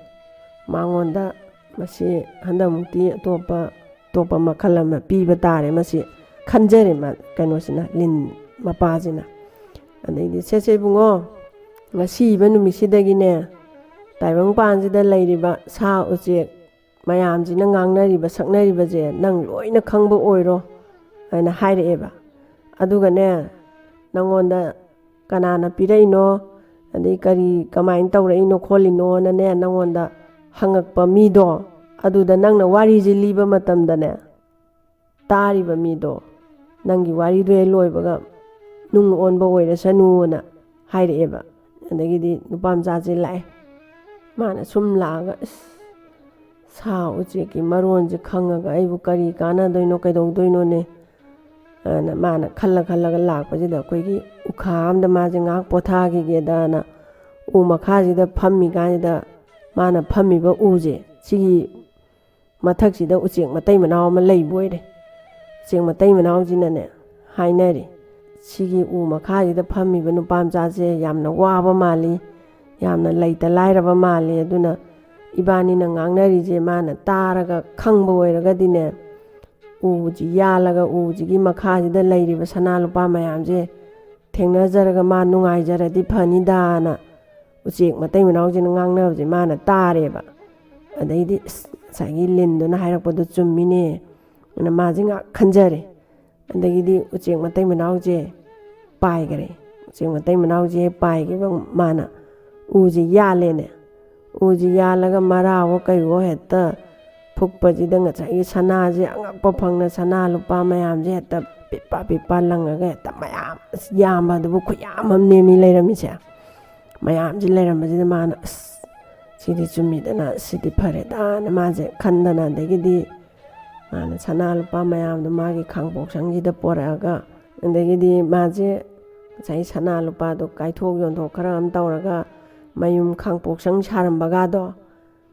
ꯃꯉꯣꯟꯗ ꯃꯁꯤ, ꯍꯟꯗꯛꯃꯨꯛꯇꯤ ꯑꯇꯣꯞꯄ, ꯑꯇꯣꯞꯄ ꯃꯈꯜ ꯑꯃ ꯄꯤꯕ ꯇꯥꯔꯦ ꯃꯁꯤ" ꯈꯟꯖꯔꯦ ꯃꯥ, ꯀꯩꯅꯣꯁꯤꯅ, ꯂꯤꯟ ꯃꯄꯥꯁꯤꯅ꯫ ꯑꯗꯩꯗꯤ, "ꯁꯦ ꯁꯦ ꯏꯕꯨꯡꯉꯣ, ꯉꯁꯤꯕ ꯅꯨꯃꯤꯠꯁꯤꯗꯒꯤꯅꯦ ꯇꯥꯏꯕꯪ ꯄꯥꯟꯁꯤꯗ ꯂꯩꯔꯤꯕ ꯁꯥ ꯎꯆꯦꯛ ꯃꯌꯥꯝꯁꯤꯅ ꯉꯥꯡꯅꯔꯤꯕ ꯁꯛꯅꯔꯤꯕꯁꯦ ꯅꯪ ꯂꯣꯏꯅ ꯈꯪꯕ ꯑꯣꯏꯔꯣ" ꯍꯥꯏꯅ ꯍꯥꯏꯔꯛꯑꯦꯕ꯫ "ꯑꯗꯨꯒꯅꯦ, ꯅꯪꯉꯣꯟꯗ ꯀꯅꯥꯅ ꯄꯤꯔꯛꯏꯅꯣ, ꯑꯗꯩ ꯀꯔꯤ, ꯀꯃꯥꯏꯅ ꯇꯧꯔꯛꯏꯅꯣ ꯈꯣꯠꯂꯤꯅꯣꯅꯅꯦ ꯅꯪꯉꯣꯟꯗ ꯍꯪꯉꯛꯄ ꯃꯤꯗꯣ, ꯑꯗꯨꯗ ꯅꯪꯅ ꯋꯥꯔꯤꯁꯦ ꯂꯤꯕ ꯃꯇꯝꯗꯅꯦ, ꯇꯥꯔꯤꯕ ꯃꯤꯗꯣ ꯅꯪꯒꯤ ꯋꯥꯔꯤꯗꯣ ꯍꯦꯛ ꯂꯣꯏꯕꯒ ꯅꯨꯡ ꯑꯣꯟꯕ ꯑꯣꯏꯔꯁꯅꯨꯅ" ꯍꯥꯏꯔꯛꯑꯦꯕ꯫ ꯑꯗꯒꯤꯗꯤ ꯅꯨꯄꯥ ꯃꯆꯥꯁꯦ ꯂꯥꯛꯑꯦ꯫ ꯃꯥꯅ ꯁꯨꯝ ꯂꯥꯛꯑꯒ, "ꯑꯁ, ꯁꯥ ꯎꯆꯦꯛꯀꯤ ꯃꯔꯣꯟꯁꯦ ꯈꯪꯉꯒ ꯑꯩꯕꯨ ꯀꯔꯤ ꯀꯥꯟꯅꯗꯣꯏꯅꯣ, ꯀꯩꯗꯧꯗꯣꯏꯅꯣꯅꯦ?" ꯑꯅ ꯃꯥꯅ ꯈꯜꯂ ꯈꯜꯂꯒ ꯂꯥꯛꯄꯁꯤꯗ, ꯑꯩꯈꯣꯏꯒꯤ ꯎꯈꯥ ꯑꯃꯗ ꯃꯥꯁꯦ ꯉꯥꯏꯍꯥꯛ ꯄꯣꯊꯥꯈꯤꯒꯦꯗꯅ ꯎ ꯃꯈꯥꯁꯤꯗ ꯐꯝꯃꯤ ꯀꯥꯟꯁꯤꯗ, ꯃꯥꯅ ꯐꯝꯃꯤꯕ ꯎꯁꯦ, ꯁꯤꯒꯤ ꯃꯊꯛꯁꯤꯗ ꯎꯆꯦꯛ ꯃꯇꯩ ꯃꯅꯥꯎ ꯑꯃ ꯂꯩꯕ ꯑꯣꯏꯔꯦ꯫ ꯎꯆꯦꯛ ꯃꯇꯩ ꯃꯅꯥꯎꯁꯤꯅꯅꯦ ꯍꯥꯏꯅꯔꯦ, "ꯁꯤꯒꯤ ꯎ ꯃꯈꯥꯁꯤꯗ ꯐꯝꯃꯤꯕ ꯅꯨꯄꯥ ꯃꯆꯥꯁꯦ ꯌꯥꯝꯅ ꯋꯥꯕ ꯃꯥꯜꯂꯤ, ꯌꯥꯝꯅ ꯂꯩꯇ ꯂꯥꯏꯔꯕ ꯃꯥꯜꯂꯤ, ꯑꯗꯨꯅ ꯏꯕꯥꯅꯤꯅ ꯉꯥꯡꯅꯔꯤꯁꯦ ꯃꯥꯅ ꯇꯥꯔꯒ ꯈꯪꯕ ꯑꯣꯏꯔꯒꯗꯤꯅꯦ, ꯎꯁꯤ ꯌꯥꯜꯂꯒ ꯎꯁꯤꯒꯤ ꯃꯈꯥꯁꯤꯗ ꯂꯩꯔꯤꯕ ꯁꯅꯥ ꯂꯨꯄꯥ ꯃꯌꯥꯝꯁꯦ ꯊꯦꯡꯅꯖꯔꯒ ꯃꯥ ꯅꯨꯡꯉꯥꯏꯖꯔꯗꯤ ꯐꯅꯤꯗꯥꯅ" ꯎꯆꯦꯛ ꯃꯇꯩ ꯃꯅꯥꯎꯁꯤꯅ ꯉꯥꯡꯅꯕꯁꯦ ꯃꯥꯅ ꯇꯥꯔꯦꯕ꯫ ꯑꯗꯩꯗꯤ, "ꯑꯁ, ꯉꯁꯥꯏꯒꯤ ꯂꯤꯟꯗꯨꯅ ꯍꯥꯏꯔꯛꯄꯗꯣ ꯆꯨꯝꯃꯤꯅꯦ" ꯑꯅ ꯃꯥꯁꯦ ꯉꯥꯏꯍꯥꯛ ꯈꯟꯖꯔꯦ꯫ ꯑꯗꯒꯤꯗꯤ ꯎꯆꯦꯛ ꯃꯇꯩ ꯃꯅꯥꯎꯁꯦ ꯄꯥꯏꯈꯔꯦ꯫ ꯎꯆꯦꯛ ꯃꯇꯩ ꯃꯅꯥꯎꯁꯦ ꯄꯥꯏꯈꯤꯕ ꯃꯥꯅ ꯎꯁꯦ ꯌꯥꯜꯂꯦꯅꯦ꯫ ꯎꯁꯦ ꯌꯥꯜꯂꯒ ꯃꯔꯥꯋꯣ ꯀꯩꯋꯣ ꯍꯦꯛꯇ ꯐꯨꯛꯄꯁꯤꯗ ꯉꯁꯥꯏꯒꯤ ꯁꯅꯥꯁꯦ ꯑꯉꯛꯄ ꯐꯪꯅ ꯁꯅꯥ ꯂꯨꯄꯥ ꯃꯌꯥꯝꯁꯦ ꯍꯦꯛꯇ ꯄꯤꯠꯄ ꯄꯤꯠꯄ ꯂꯪꯉꯒ ꯍꯦꯛꯇ ꯃꯌꯥꯝ, ꯑꯁ, ꯌꯥꯝꯕ ꯑꯗꯨꯕꯨ ꯈꯨꯌꯥꯝ ꯑꯃ ꯅꯦꯝꯃꯤ ꯂꯩꯔꯝꯃꯤꯁꯦ꯫ ꯃꯌꯥꯝꯁꯤ ꯂꯩꯔꯝꯕꯁꯤꯗ ꯃꯥꯅ, "ꯑꯁ, "ꯁꯤꯗꯤ ꯆꯨꯝꯃꯤꯗꯅ, ꯁꯤꯗꯤ ꯐꯔꯦꯗꯥꯅ" ꯃꯥꯁꯦ ꯈꯟꯗꯅ, ꯑꯗꯒꯤꯗꯤ ꯃꯥꯅ ꯁꯅꯥ ꯂꯨꯄꯥ ꯃꯌꯥꯝꯗꯣ ꯃꯥꯒꯤ ꯈꯥꯡꯄꯣꯛꯁꯪꯁꯤꯗ ꯄꯣꯔꯛꯑꯒ, ꯑꯗꯒꯤꯗꯤ ꯃꯥꯁꯦ ꯉꯁꯥꯏ ꯁꯅꯥ ꯂꯨꯄꯥꯗꯣ ꯀꯥꯏꯊꯣꯛ ꯌꯣꯟꯊꯣꯛ ꯈꯔ ꯑꯃ ꯇꯧꯔꯒ, ꯃꯌꯨꯝ ꯈꯥꯡꯄꯣꯛꯁꯪ ꯁꯥꯔꯝꯕꯒꯗꯣ,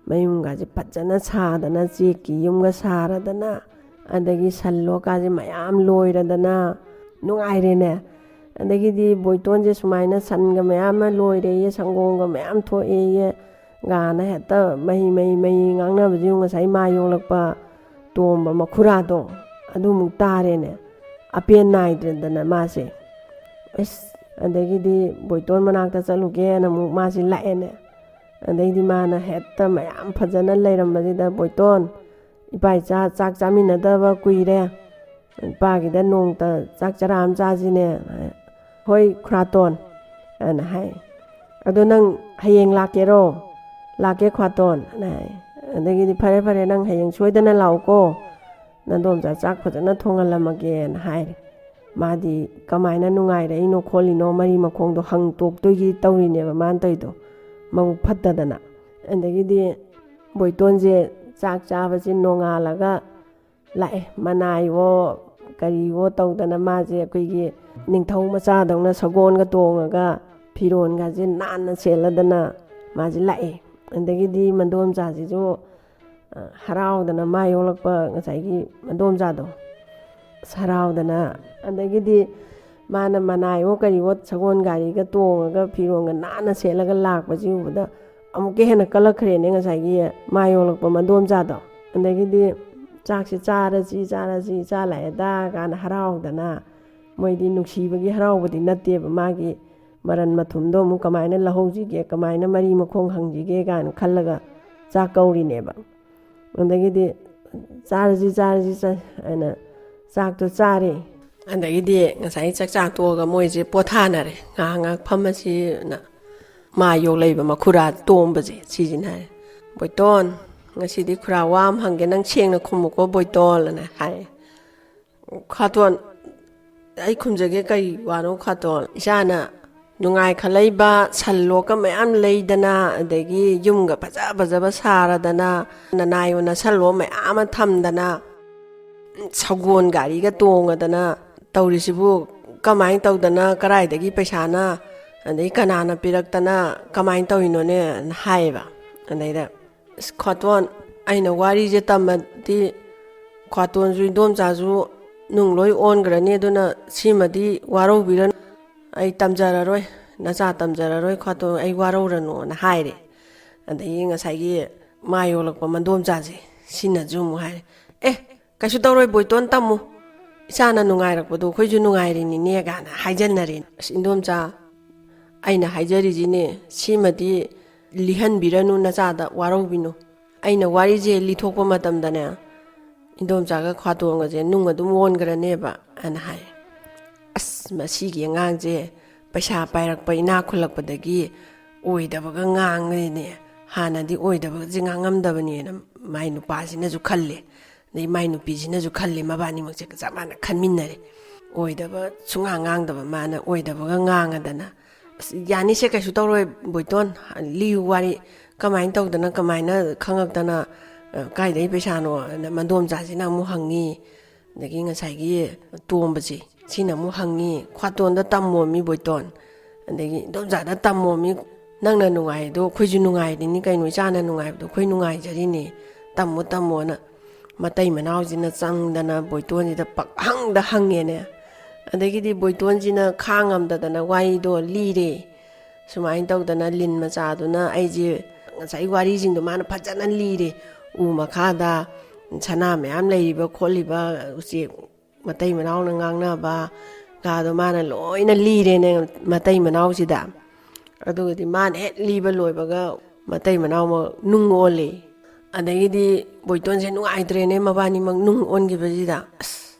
ꯃꯌꯨꯝꯒꯁꯦ ꯐꯖꯅ ꯁꯥꯗꯅ, ꯆꯦꯛꯀꯤ ꯌꯨꯝꯒ ꯁꯥꯔꯗꯅ, ꯑꯗꯒꯤ ꯁꯟ ꯂꯣꯛꯀꯥꯁꯦ ꯃꯌꯥꯝ ꯂꯣꯏꯔꯗꯅ ꯅꯨꯡꯉꯥꯏꯔꯦꯅꯦ꯫ ꯑꯗꯒꯤꯗꯤ ꯕꯣꯏꯇꯣꯟꯁꯦ ꯁꯨꯃꯥꯏꯅ ꯁꯟꯒ ꯃꯌꯥꯝ ꯑꯃ ꯂꯣꯏꯔꯦꯌꯦ, ꯁꯪꯒꯣꯝꯒ ꯃꯌꯥꯝ ꯊꯣꯛꯑꯦꯌꯦ, ꯒꯥꯅ ꯍꯦꯛꯇ ꯃꯍꯤ ꯃꯍꯤ ꯃꯍꯤ ꯉꯥꯡꯅꯕꯁꯤꯕꯨ ꯉꯁꯥꯏ ꯃꯥ ꯌꯣꯛꯂꯛꯄ ꯇꯣꯝꯕ ꯃꯈꯨꯔꯥꯗꯣ ꯑꯗꯨꯃꯨꯛ ꯇꯥꯔꯦꯅꯦ꯫ ꯑꯄꯦꯟ ꯅꯥꯏꯗ꯭ꯔꯦꯗꯅ ꯃꯥꯁꯦ꯫ ꯑꯁ, ꯑꯗꯒꯤꯗꯤ ꯕꯣꯏꯇꯣꯟ ꯃꯅꯥꯛꯇ ꯆꯠꯂꯨꯒꯦꯅ ꯑꯃꯨꯛ ꯃꯥꯁꯦ ꯂꯥꯛꯑꯦꯅꯦ꯫ ꯑꯗꯩꯗꯤ ꯃꯥꯅ ꯍꯦꯛꯇ ꯃꯌꯥꯝ ꯐꯖꯅ ꯂꯩꯔꯝꯕꯁꯤꯗ, "ꯕꯣꯏꯇꯣꯟ, ꯏꯄꯥ ꯏꯆꯥ ꯆꯥꯛ ꯆꯥꯃꯤꯟꯅꯗꯕ ꯀꯨꯏꯔꯦ, ꯏꯄꯥꯒꯤꯗ ꯅꯣꯡꯇ ꯆꯥꯛ ꯆꯔꯥ ꯑꯃ ꯆꯥꯁꯤꯅꯦ꯫" "ꯍꯣꯏ ꯈꯨꯔꯥꯇꯣꯟ" ꯍꯥꯏꯅ ꯍꯥꯏ꯫ "ꯑꯗꯣ ꯅꯪ ꯍꯌꯦꯡ ꯂꯥꯛꯀꯦꯔꯣ?" "ꯂꯥꯛꯀꯦ ꯈꯨꯔꯥꯇꯣꯟ" ꯍꯥꯏꯅ ꯍꯥꯏ꯫ ꯑꯗꯒꯤꯗꯤ, "ꯐꯔꯦ ꯐꯔꯦ, ꯅꯪ ꯍꯌꯦꯡ ꯁꯣꯏꯗꯅ ꯂꯥꯛꯎꯀꯣ, ꯅꯗꯣꯝꯆꯥ ꯆꯥꯛ ꯐꯖꯅ ꯊꯣꯡꯍꯜꯂꯝꯃꯒꯦꯅ" ꯍꯥꯏꯔꯦ꯫ ꯃꯥꯗꯤ ꯀꯃꯥꯏꯅ ꯅꯨꯡꯉꯥꯏꯔꯛꯏꯅꯣ ꯈꯣꯠꯂꯤꯅꯣ ꯃꯔꯤ ꯃꯈꯣꯡꯗꯣ ꯍꯪꯇꯣꯛꯇꯣꯏꯒꯤ ꯇꯧꯔꯤꯅꯦꯕ ꯃꯥꯅ ꯇꯧꯔꯤꯗꯣ, ꯃꯕꯨꯛ ꯐꯠꯇꯗꯅ꯫ ꯑꯗꯒꯤꯗꯤ ꯕꯣꯏꯇꯣꯟꯁꯦ ꯆꯥꯛ ꯆꯥꯕꯁꯤ ꯅꯣꯡꯉꯥꯜꯂꯒ ꯂꯥꯛꯑꯦ꯫ ꯃꯅꯥꯏꯋꯣ ꯀꯔꯤꯋꯣ ꯇꯧꯗꯅ ꯃꯥꯁꯦ ꯑꯩꯈꯣꯏꯒꯤ ꯅꯤꯡꯊꯧ ꯃꯆꯥꯗꯧꯅ ꯁꯒꯣꯜꯒ ꯇꯣꯡꯉꯒ ꯐꯤꯔꯣꯟꯒꯁꯦ ꯅꯥꯟꯅ ꯁꯦꯠꯂꯗꯅ ꯃꯥꯁꯦ ꯂꯥꯛꯑꯦ꯫ ꯑꯗꯒꯤꯗꯤ ꯃꯗꯣꯝꯆꯥꯁꯤꯁꯨ, ꯑ, ꯍꯔꯥꯎꯗꯅ ꯃꯥ ꯌꯣꯛꯂꯛꯄ ꯉꯁꯥꯏꯒꯤ ꯃꯗꯣꯝꯆꯥꯗꯣ, ꯑꯁ, ꯍꯔꯥꯎꯗꯅ, ꯑꯗꯒꯤꯗꯤ ꯃꯥꯅ ꯃꯅꯥꯏꯋꯣ ꯀꯔꯤꯋꯣ ꯁꯒꯣꯜ ꯒꯥꯔꯤꯒ ꯇꯣꯡꯉꯒ ꯐꯤꯔꯣꯟꯒ ꯅꯥꯟꯅ ꯁꯦꯠꯂꯒ ꯂꯥꯛꯄꯁꯤ ꯎꯕꯗ ꯑꯃꯨꯛꯀ ꯍꯦꯟꯅ ꯀꯜꯂꯛꯈ꯭ꯔꯦꯅꯦ ꯉꯁꯥꯏꯒꯤ ꯃꯥ ꯌꯣꯛꯂꯛꯄ ꯃꯗꯣꯝꯆꯥꯗꯣ꯫ ꯑꯗꯒꯤꯗꯤ ꯆꯥꯛꯁꯦ ꯆꯥꯔꯁꯤ, ꯆꯥꯔꯁꯤ, ꯏꯆꯥ ꯂꯥꯛꯑꯦꯗ ꯀꯥꯏꯅ ꯍꯔꯥꯎꯗꯅ, ꯃꯣꯏꯗꯤ ꯅꯨꯡꯁꯤꯕꯒꯤ ꯍꯔꯥꯎꯕꯗꯤ ꯅꯠꯇꯦꯕ, ꯃꯥꯒꯤ ꯃꯔꯟ ꯃꯊꯨꯝꯗꯣ ꯑꯃꯨꯛ ꯀꯃꯥꯏꯅ ꯂꯧꯍꯧꯁꯤꯒꯦ, ꯀꯃꯥꯏꯅ ꯃꯔꯤ ꯃꯈꯣꯡ ꯍꯪꯁꯤꯒꯦ ꯀꯥꯏꯅ ꯈꯜꯂꯒ ꯆꯥꯛ ꯀꯧꯔꯤꯅꯦꯕ꯫ ꯑꯗꯒꯤꯗꯤ "ꯆꯥꯔꯁꯤ, ꯆꯥꯔꯁꯤ, ꯆꯥ-" ꯍꯥꯏꯅ ꯆꯥꯛꯇꯣ ꯆꯥꯔꯦ꯫ ꯑꯗꯒꯤꯗꯤ ꯉꯁꯥꯏ ꯆꯥꯛ ꯆꯥ ꯇꯣꯛꯑꯒ ꯃꯣꯏꯁꯦ ꯄꯣꯊꯥꯅꯔꯦ, "ꯉꯥꯏꯍꯥꯛ ꯉꯥꯏꯍꯥꯛ ꯐꯝꯃꯁꯤꯅ" ꯃꯥ ꯌꯣꯛꯂꯛꯏꯕ ꯃꯈꯨꯔꯥ ꯇꯣꯝꯕꯁꯦ ꯁꯤꯁꯤꯅ ꯍꯥꯏꯔꯦ, "ꯕꯣꯏꯇꯣꯟ, ꯉꯁꯤꯗꯤ ꯈꯨꯔꯥ ꯋꯥ ꯑꯃ ꯍꯪꯒꯦ, ꯅꯪ ꯁꯦꯡꯅ ꯈꯨꯝꯃꯨꯀꯣ ꯕꯣꯏꯇꯣꯟ" ꯑꯅ ꯍꯥꯏꯔꯦ꯫ "ꯈꯥꯇꯣꯟ, ꯑꯩ ꯈꯨꯝꯖꯒꯦ, ꯀꯔꯤ ꯋꯥꯅꯣ ꯈꯥꯇꯣꯟ?" "ꯏꯆꯥꯅ ꯅꯨꯡꯉꯥꯏ ꯈꯜꯂꯛꯏꯕ ꯁꯟ ꯂꯣꯛꯀ ꯃꯌꯥꯝ ꯂꯩꯗꯅ, ꯑꯗꯒꯤ ꯌꯨꯝꯒ ꯐꯖ ꯐꯖꯕ ꯁꯥꯔꯗꯅ, ꯅꯅꯥꯏ ꯑꯣꯏꯅ ꯁꯟ ꯂꯣꯛ ꯃꯌꯥꯝ ꯑꯃ ꯊꯝꯗꯅ, ꯁꯒꯣꯜ ꯒꯥꯔꯤꯒ ꯇꯣꯡꯉꯗꯅ ꯇꯧꯔꯤꯁꯤꯕꯨ ꯀꯃꯥꯏꯅ ꯇꯧꯗꯅ, ꯀꯗꯥꯏꯗꯒꯤ ꯄꯩꯁꯥꯅ, ꯑꯗꯩ ꯀꯅꯥꯅ ꯄꯤꯔꯛꯇꯅ, ꯀꯃꯥꯏꯅ ꯇꯧꯔꯤꯅꯣꯅꯦꯅ ꯍꯥꯏꯌꯦꯕ꯫ ꯑꯗꯩꯗ, "ꯑꯁ, ꯈ꯭ꯋꯥꯇꯣꯟ, ꯑꯩꯅ ꯋꯥꯔꯤꯁꯦ ꯇꯝꯃꯗꯤ ꯈ꯭ꯋꯥꯇꯣꯟꯁꯨ ꯏꯟꯗꯣꯝꯆꯥꯁꯨ ꯅꯨꯡ ꯂꯣꯏ ꯑꯣꯟꯈ꯭ꯔꯅꯤ, ꯑꯗꯨꯅ ꯁꯤꯃꯗꯤ ꯋꯥꯔꯧꯕꯤꯔꯅꯨ, ꯑꯩ ꯇꯝꯖꯔꯔꯣꯏ, ꯅꯆꯥ ꯇꯝꯖꯔꯔꯣꯏ ꯈ꯭ꯋꯥꯇꯣꯟ, ꯑꯩ ꯋꯥꯔꯧꯔꯅꯨꯅ" ꯍꯥꯏꯔꯦ꯫ ꯑꯗꯒꯤ ꯉꯁꯥꯏꯒꯤ ꯃꯥ ꯌꯣꯜꯂꯛꯄ ꯃꯟꯗꯣꯝꯆꯥꯁꯦ, ꯁꯤꯅꯁꯨ ꯑꯃꯨꯛ ꯍꯥꯏꯔꯦ, "ꯑꯦ, ꯀꯩꯁꯨ ꯇꯧꯔꯣꯏ ꯕꯣꯏꯇꯣꯟ, ꯇꯝꯃꯨ, ꯏꯆꯥꯅ ꯅꯨꯡꯉꯥꯏꯔꯛꯄꯗꯣ ꯑꯩꯈꯣꯏꯁꯨ ꯅꯨꯡꯉꯥꯏꯔꯤꯅꯤꯅꯦ" ꯀꯥꯏꯅ ꯍꯥꯏꯖꯟꯅꯔꯦ꯫ "ꯑꯁ, ꯏꯟꯗꯣꯝꯆꯥ, ꯑꯩꯅ ꯍꯥꯏꯖꯔꯤꯁꯤꯅꯦ, ꯁꯤꯃꯗꯤ ꯂꯤꯍꯟꯕꯤꯔꯅꯨ, ꯅꯆꯥꯗ ꯋꯥꯔꯧꯕꯤꯅꯨ꯫ ꯑꯩꯅ ꯋꯥꯔꯤꯁꯦ ꯂꯤꯊꯣꯛꯄ ꯃꯇꯝꯗꯅꯦ, ꯏꯟꯗꯣꯝꯆꯥꯒ ꯈ꯭ꯋꯥꯇꯣꯟꯒꯁꯦ ꯅꯨꯡ ꯑꯗꯨꯝ ꯑꯣꯟꯈ꯭ꯔꯅꯦꯕ" ꯑꯅ ꯍꯥꯏ꯫ "ꯑꯁ, ꯃꯁꯤꯒꯤ ꯑꯉꯥꯡꯁꯦ ꯄꯩꯁꯥ ꯄꯥꯏꯔꯛꯄ, ꯏꯅꯥꯛ ꯈꯨꯜꯂꯛꯄꯗꯒꯤ ꯑꯣꯏꯗꯕꯒ ꯉꯥꯡꯉꯤꯅꯦ, ꯍꯥꯟꯅꯗꯤ ꯑꯣꯏꯗꯕꯁꯦ ꯉꯥꯡꯉꯝꯗꯕꯅꯦꯅ" ꯃꯥꯏ ꯅꯨꯄꯥꯁꯤꯅꯁꯨ ꯈꯜꯂꯦ, ꯑꯗꯩ ꯃꯥꯏ ꯅꯨꯄꯤꯁꯤꯅꯁꯨ ꯈꯜꯂꯦ, ꯃꯕꯥꯅꯤꯃꯛꯁꯦ ꯆꯞ ꯃꯥꯟꯅ ꯈꯟꯃꯤꯟꯅꯔꯦ꯫ ꯑꯣꯏꯗꯕ ꯁꯨꯡꯉꯥꯡ ꯉꯥꯡꯗꯕ ꯃꯥꯅ ꯑꯣꯏꯗꯕꯒ ꯉꯥꯡꯉꯗꯅ, "ꯑꯁ, ꯌꯥꯅꯤꯁꯦ, ꯀꯩꯁꯨ ꯇꯧꯔꯣꯏ ꯕꯣꯏꯇꯣꯟ, ꯂꯤꯌꯨ ꯋꯥꯔꯤ, ꯀꯃꯥꯏꯅ ꯇꯧꯗꯅ, ꯀꯃꯥꯏꯅ ꯈꯪꯉꯛꯇꯅ, ꯑ, ꯀꯥꯏꯗꯩ ꯄꯩꯁꯥꯅꯣ?" ꯑꯅ ꯃꯟꯗꯣꯝꯆꯥꯁꯤꯅ ꯑꯃꯨꯛ ꯍꯪꯉꯤ꯫ ꯑꯗꯒꯤ ꯉꯁꯥꯏꯒꯤ ꯇꯣꯝꯕꯁꯦ, ꯁꯤꯅ ꯑꯃꯨꯛ ꯍꯪꯉꯤ, "ꯈ꯭ꯋꯥꯇꯣꯟꯗ ꯇꯝꯃꯣꯃꯤ ꯕꯣꯏꯇꯣꯟ"꯫ ꯑꯗꯒꯤ "ꯏꯟꯗꯣꯝꯆꯥꯗ ꯇꯝꯃꯣꯃꯤ, ꯅꯪꯅ ꯅꯨꯡꯉꯥꯏꯗꯣ ꯑꯩꯈꯣꯏꯁꯨ ꯅꯨꯡꯉꯥꯏꯔꯤꯅꯤ ꯀꯩꯅꯣ, ꯏꯆꯥꯅ ꯅꯨꯡꯉꯥꯏꯕꯗꯣ ꯑꯩꯈꯣꯏ ꯅꯨꯡꯉꯥꯏꯖꯔꯤꯅꯤ, ꯇꯝꯃꯣ ꯇꯝꯃꯣꯅ" ꯃꯇꯩ ꯃꯅꯥꯎꯁꯤꯅ ꯆꯪꯗꯅ ꯕꯣꯏꯇꯣꯟꯁꯤꯗ ꯄꯪꯍꯪꯗ ꯍꯪꯉꯦꯅꯦ꯫ ꯑꯗꯒꯤꯗꯤ ꯕꯣꯏꯇꯣꯟꯁꯤꯅ ꯈꯥꯡꯉꯝꯗꯗꯅ ꯋꯥꯔꯤꯗꯣ ꯂꯤꯔꯦ꯫ ꯁꯨꯃꯥꯏꯅ ꯇꯧꯗꯅ ꯂꯤꯟ ꯃꯆꯥꯗꯨꯅ ꯑꯩꯁꯦ ꯉꯁꯥꯏ ꯋꯥꯔꯤꯁꯤꯡꯗꯣ ꯃꯥꯅ ꯐꯖꯅ ꯂꯤꯔꯦ꯫ ꯎ ꯃꯈꯥꯗ ꯁꯅꯥ ꯃꯌꯥꯝ ꯂꯩꯔꯤꯕ ꯈꯣꯠꯂꯤꯕ, ꯎꯆꯦꯛ ꯃꯇꯩ ꯃꯅꯥꯎꯅ ꯉꯥꯡꯅꯕ ꯀꯥꯗꯣ ꯃꯥꯅ ꯂꯣꯏꯅ ꯂꯤꯔꯦꯅꯦ ꯃꯇꯩ ꯃꯅꯥꯎꯁꯤꯗ꯫ ꯑꯗꯨꯒꯗꯤ ꯃꯥꯅ ꯍꯦꯛ ꯂꯤꯕ ꯂꯣꯏꯕꯒ ꯃꯇꯩ ꯃꯅꯥꯎꯃꯛ ꯅꯨꯡ ꯑꯣꯜꯂꯦ꯫ ꯑꯗꯒꯤꯗꯤ ꯕꯣꯏꯇꯣꯟꯁꯦ ꯅꯨꯡꯉꯥꯏꯇ꯭ꯔꯦꯅꯦ, ꯃꯕꯥꯅꯤꯃꯛ ꯅꯨꯡ ꯑꯣꯟꯈꯤꯕꯁꯤꯗ꯫ "ꯑꯁ,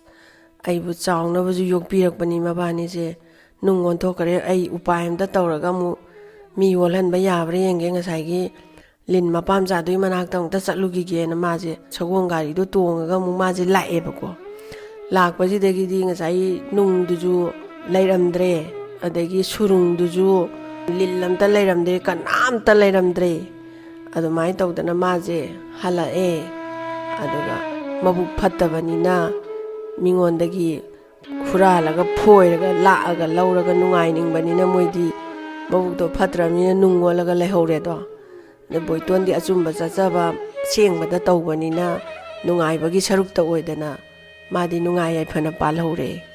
ꯑꯩꯕꯨ ꯆꯥꯎꯅꯕꯁꯨ ꯌꯣꯛꯄꯤꯔꯛꯄꯅꯤ ꯃꯕꯥꯅꯤꯁꯦ, ꯅꯨꯡ ꯑꯣꯟꯊꯣꯛꯈ꯭ꯔꯦ꯫ ꯑꯩ ꯎꯄꯥꯏ ꯑꯝꯇ ꯇꯧꯔꯒ ꯑꯃꯨꯛ ꯃꯤ ꯑꯣꯜꯍꯟꯕ ꯌꯥꯕ꯭ꯔꯥ ꯌꯦꯡꯒꯦ꯫ ꯉꯁꯥꯏꯒꯤ ꯂꯤꯟ ꯃꯄꯥ ꯃꯆꯥꯗꯨꯒꯤ ꯃꯅꯥꯛꯇ ꯑꯃꯨꯛꯇ ꯆꯠꯂꯨꯈꯤꯒꯦꯅ" ꯃꯥꯁꯦ ꯁꯒꯣꯜ ꯒꯥꯔꯤꯗꯣ ꯇꯣꯡꯉꯒ ꯑꯃꯨꯛ ꯃꯥꯁꯦ ꯂꯥꯛꯑꯦꯕꯀꯣ꯫ ꯂꯥꯛꯄꯁꯤꯗꯒꯤꯗꯤ ꯉꯁꯥꯏ ꯅꯨꯡꯗꯨꯁꯨ ꯂꯩꯔꯝꯗ꯭ꯔꯦ꯫ ꯑꯗꯒꯤ ꯁꯨꯔꯨꯡꯗꯨꯁꯨ ꯂꯤꯟ ꯑꯝꯇ ꯂꯩꯔꯝꯗ꯭ꯔꯦ, ꯀꯅꯥꯝꯇ ꯂꯩꯔꯝꯗ꯭ꯔꯦ꯫ ꯑꯗꯨꯃꯥꯏꯅ ꯇꯧꯗꯅ ꯃꯥꯁꯦ ꯍꯜꯂꯛꯑꯦ꯫ ꯑꯗꯨꯒ ꯃꯕꯨꯛ ꯐꯠꯇꯕꯅꯤꯅ ꯃꯤꯉꯣꯟꯗꯒꯤ ꯍꯨꯔꯥꯜꯂꯒ, ꯐꯣꯏꯔꯒ, ꯂꯥꯛꯑꯒ ꯂꯧꯔꯒ ꯅꯨꯡꯉꯥꯏꯅꯤꯡꯕꯅꯤꯅ ꯃꯣꯏꯗꯤ ꯃꯕꯨꯛꯇꯣ ꯐꯠꯇ꯭ꯔꯕꯅꯤꯅ ꯅꯨꯡ ꯑꯣꯜꯂꯒ ꯂꯩꯍꯧꯔꯦꯗꯣ꯫ ꯑꯗ ꯕꯣꯏꯇꯣꯟꯗꯤ ꯑꯆꯨꯝꯕ ꯆꯠꯆꯕ, ꯑꯁꯦꯡꯕꯗ ꯇꯧꯕꯅꯤꯅ ꯅꯨꯡꯉꯥꯏꯕꯒꯤ ꯁꯔꯨꯛꯇ ꯑꯣꯏꯗꯅ ꯃꯥꯗꯤ ꯅꯨꯡꯉꯥꯏ ꯌꯥꯏꯐꯅ ꯄꯥꯜꯍꯧꯔꯦ꯫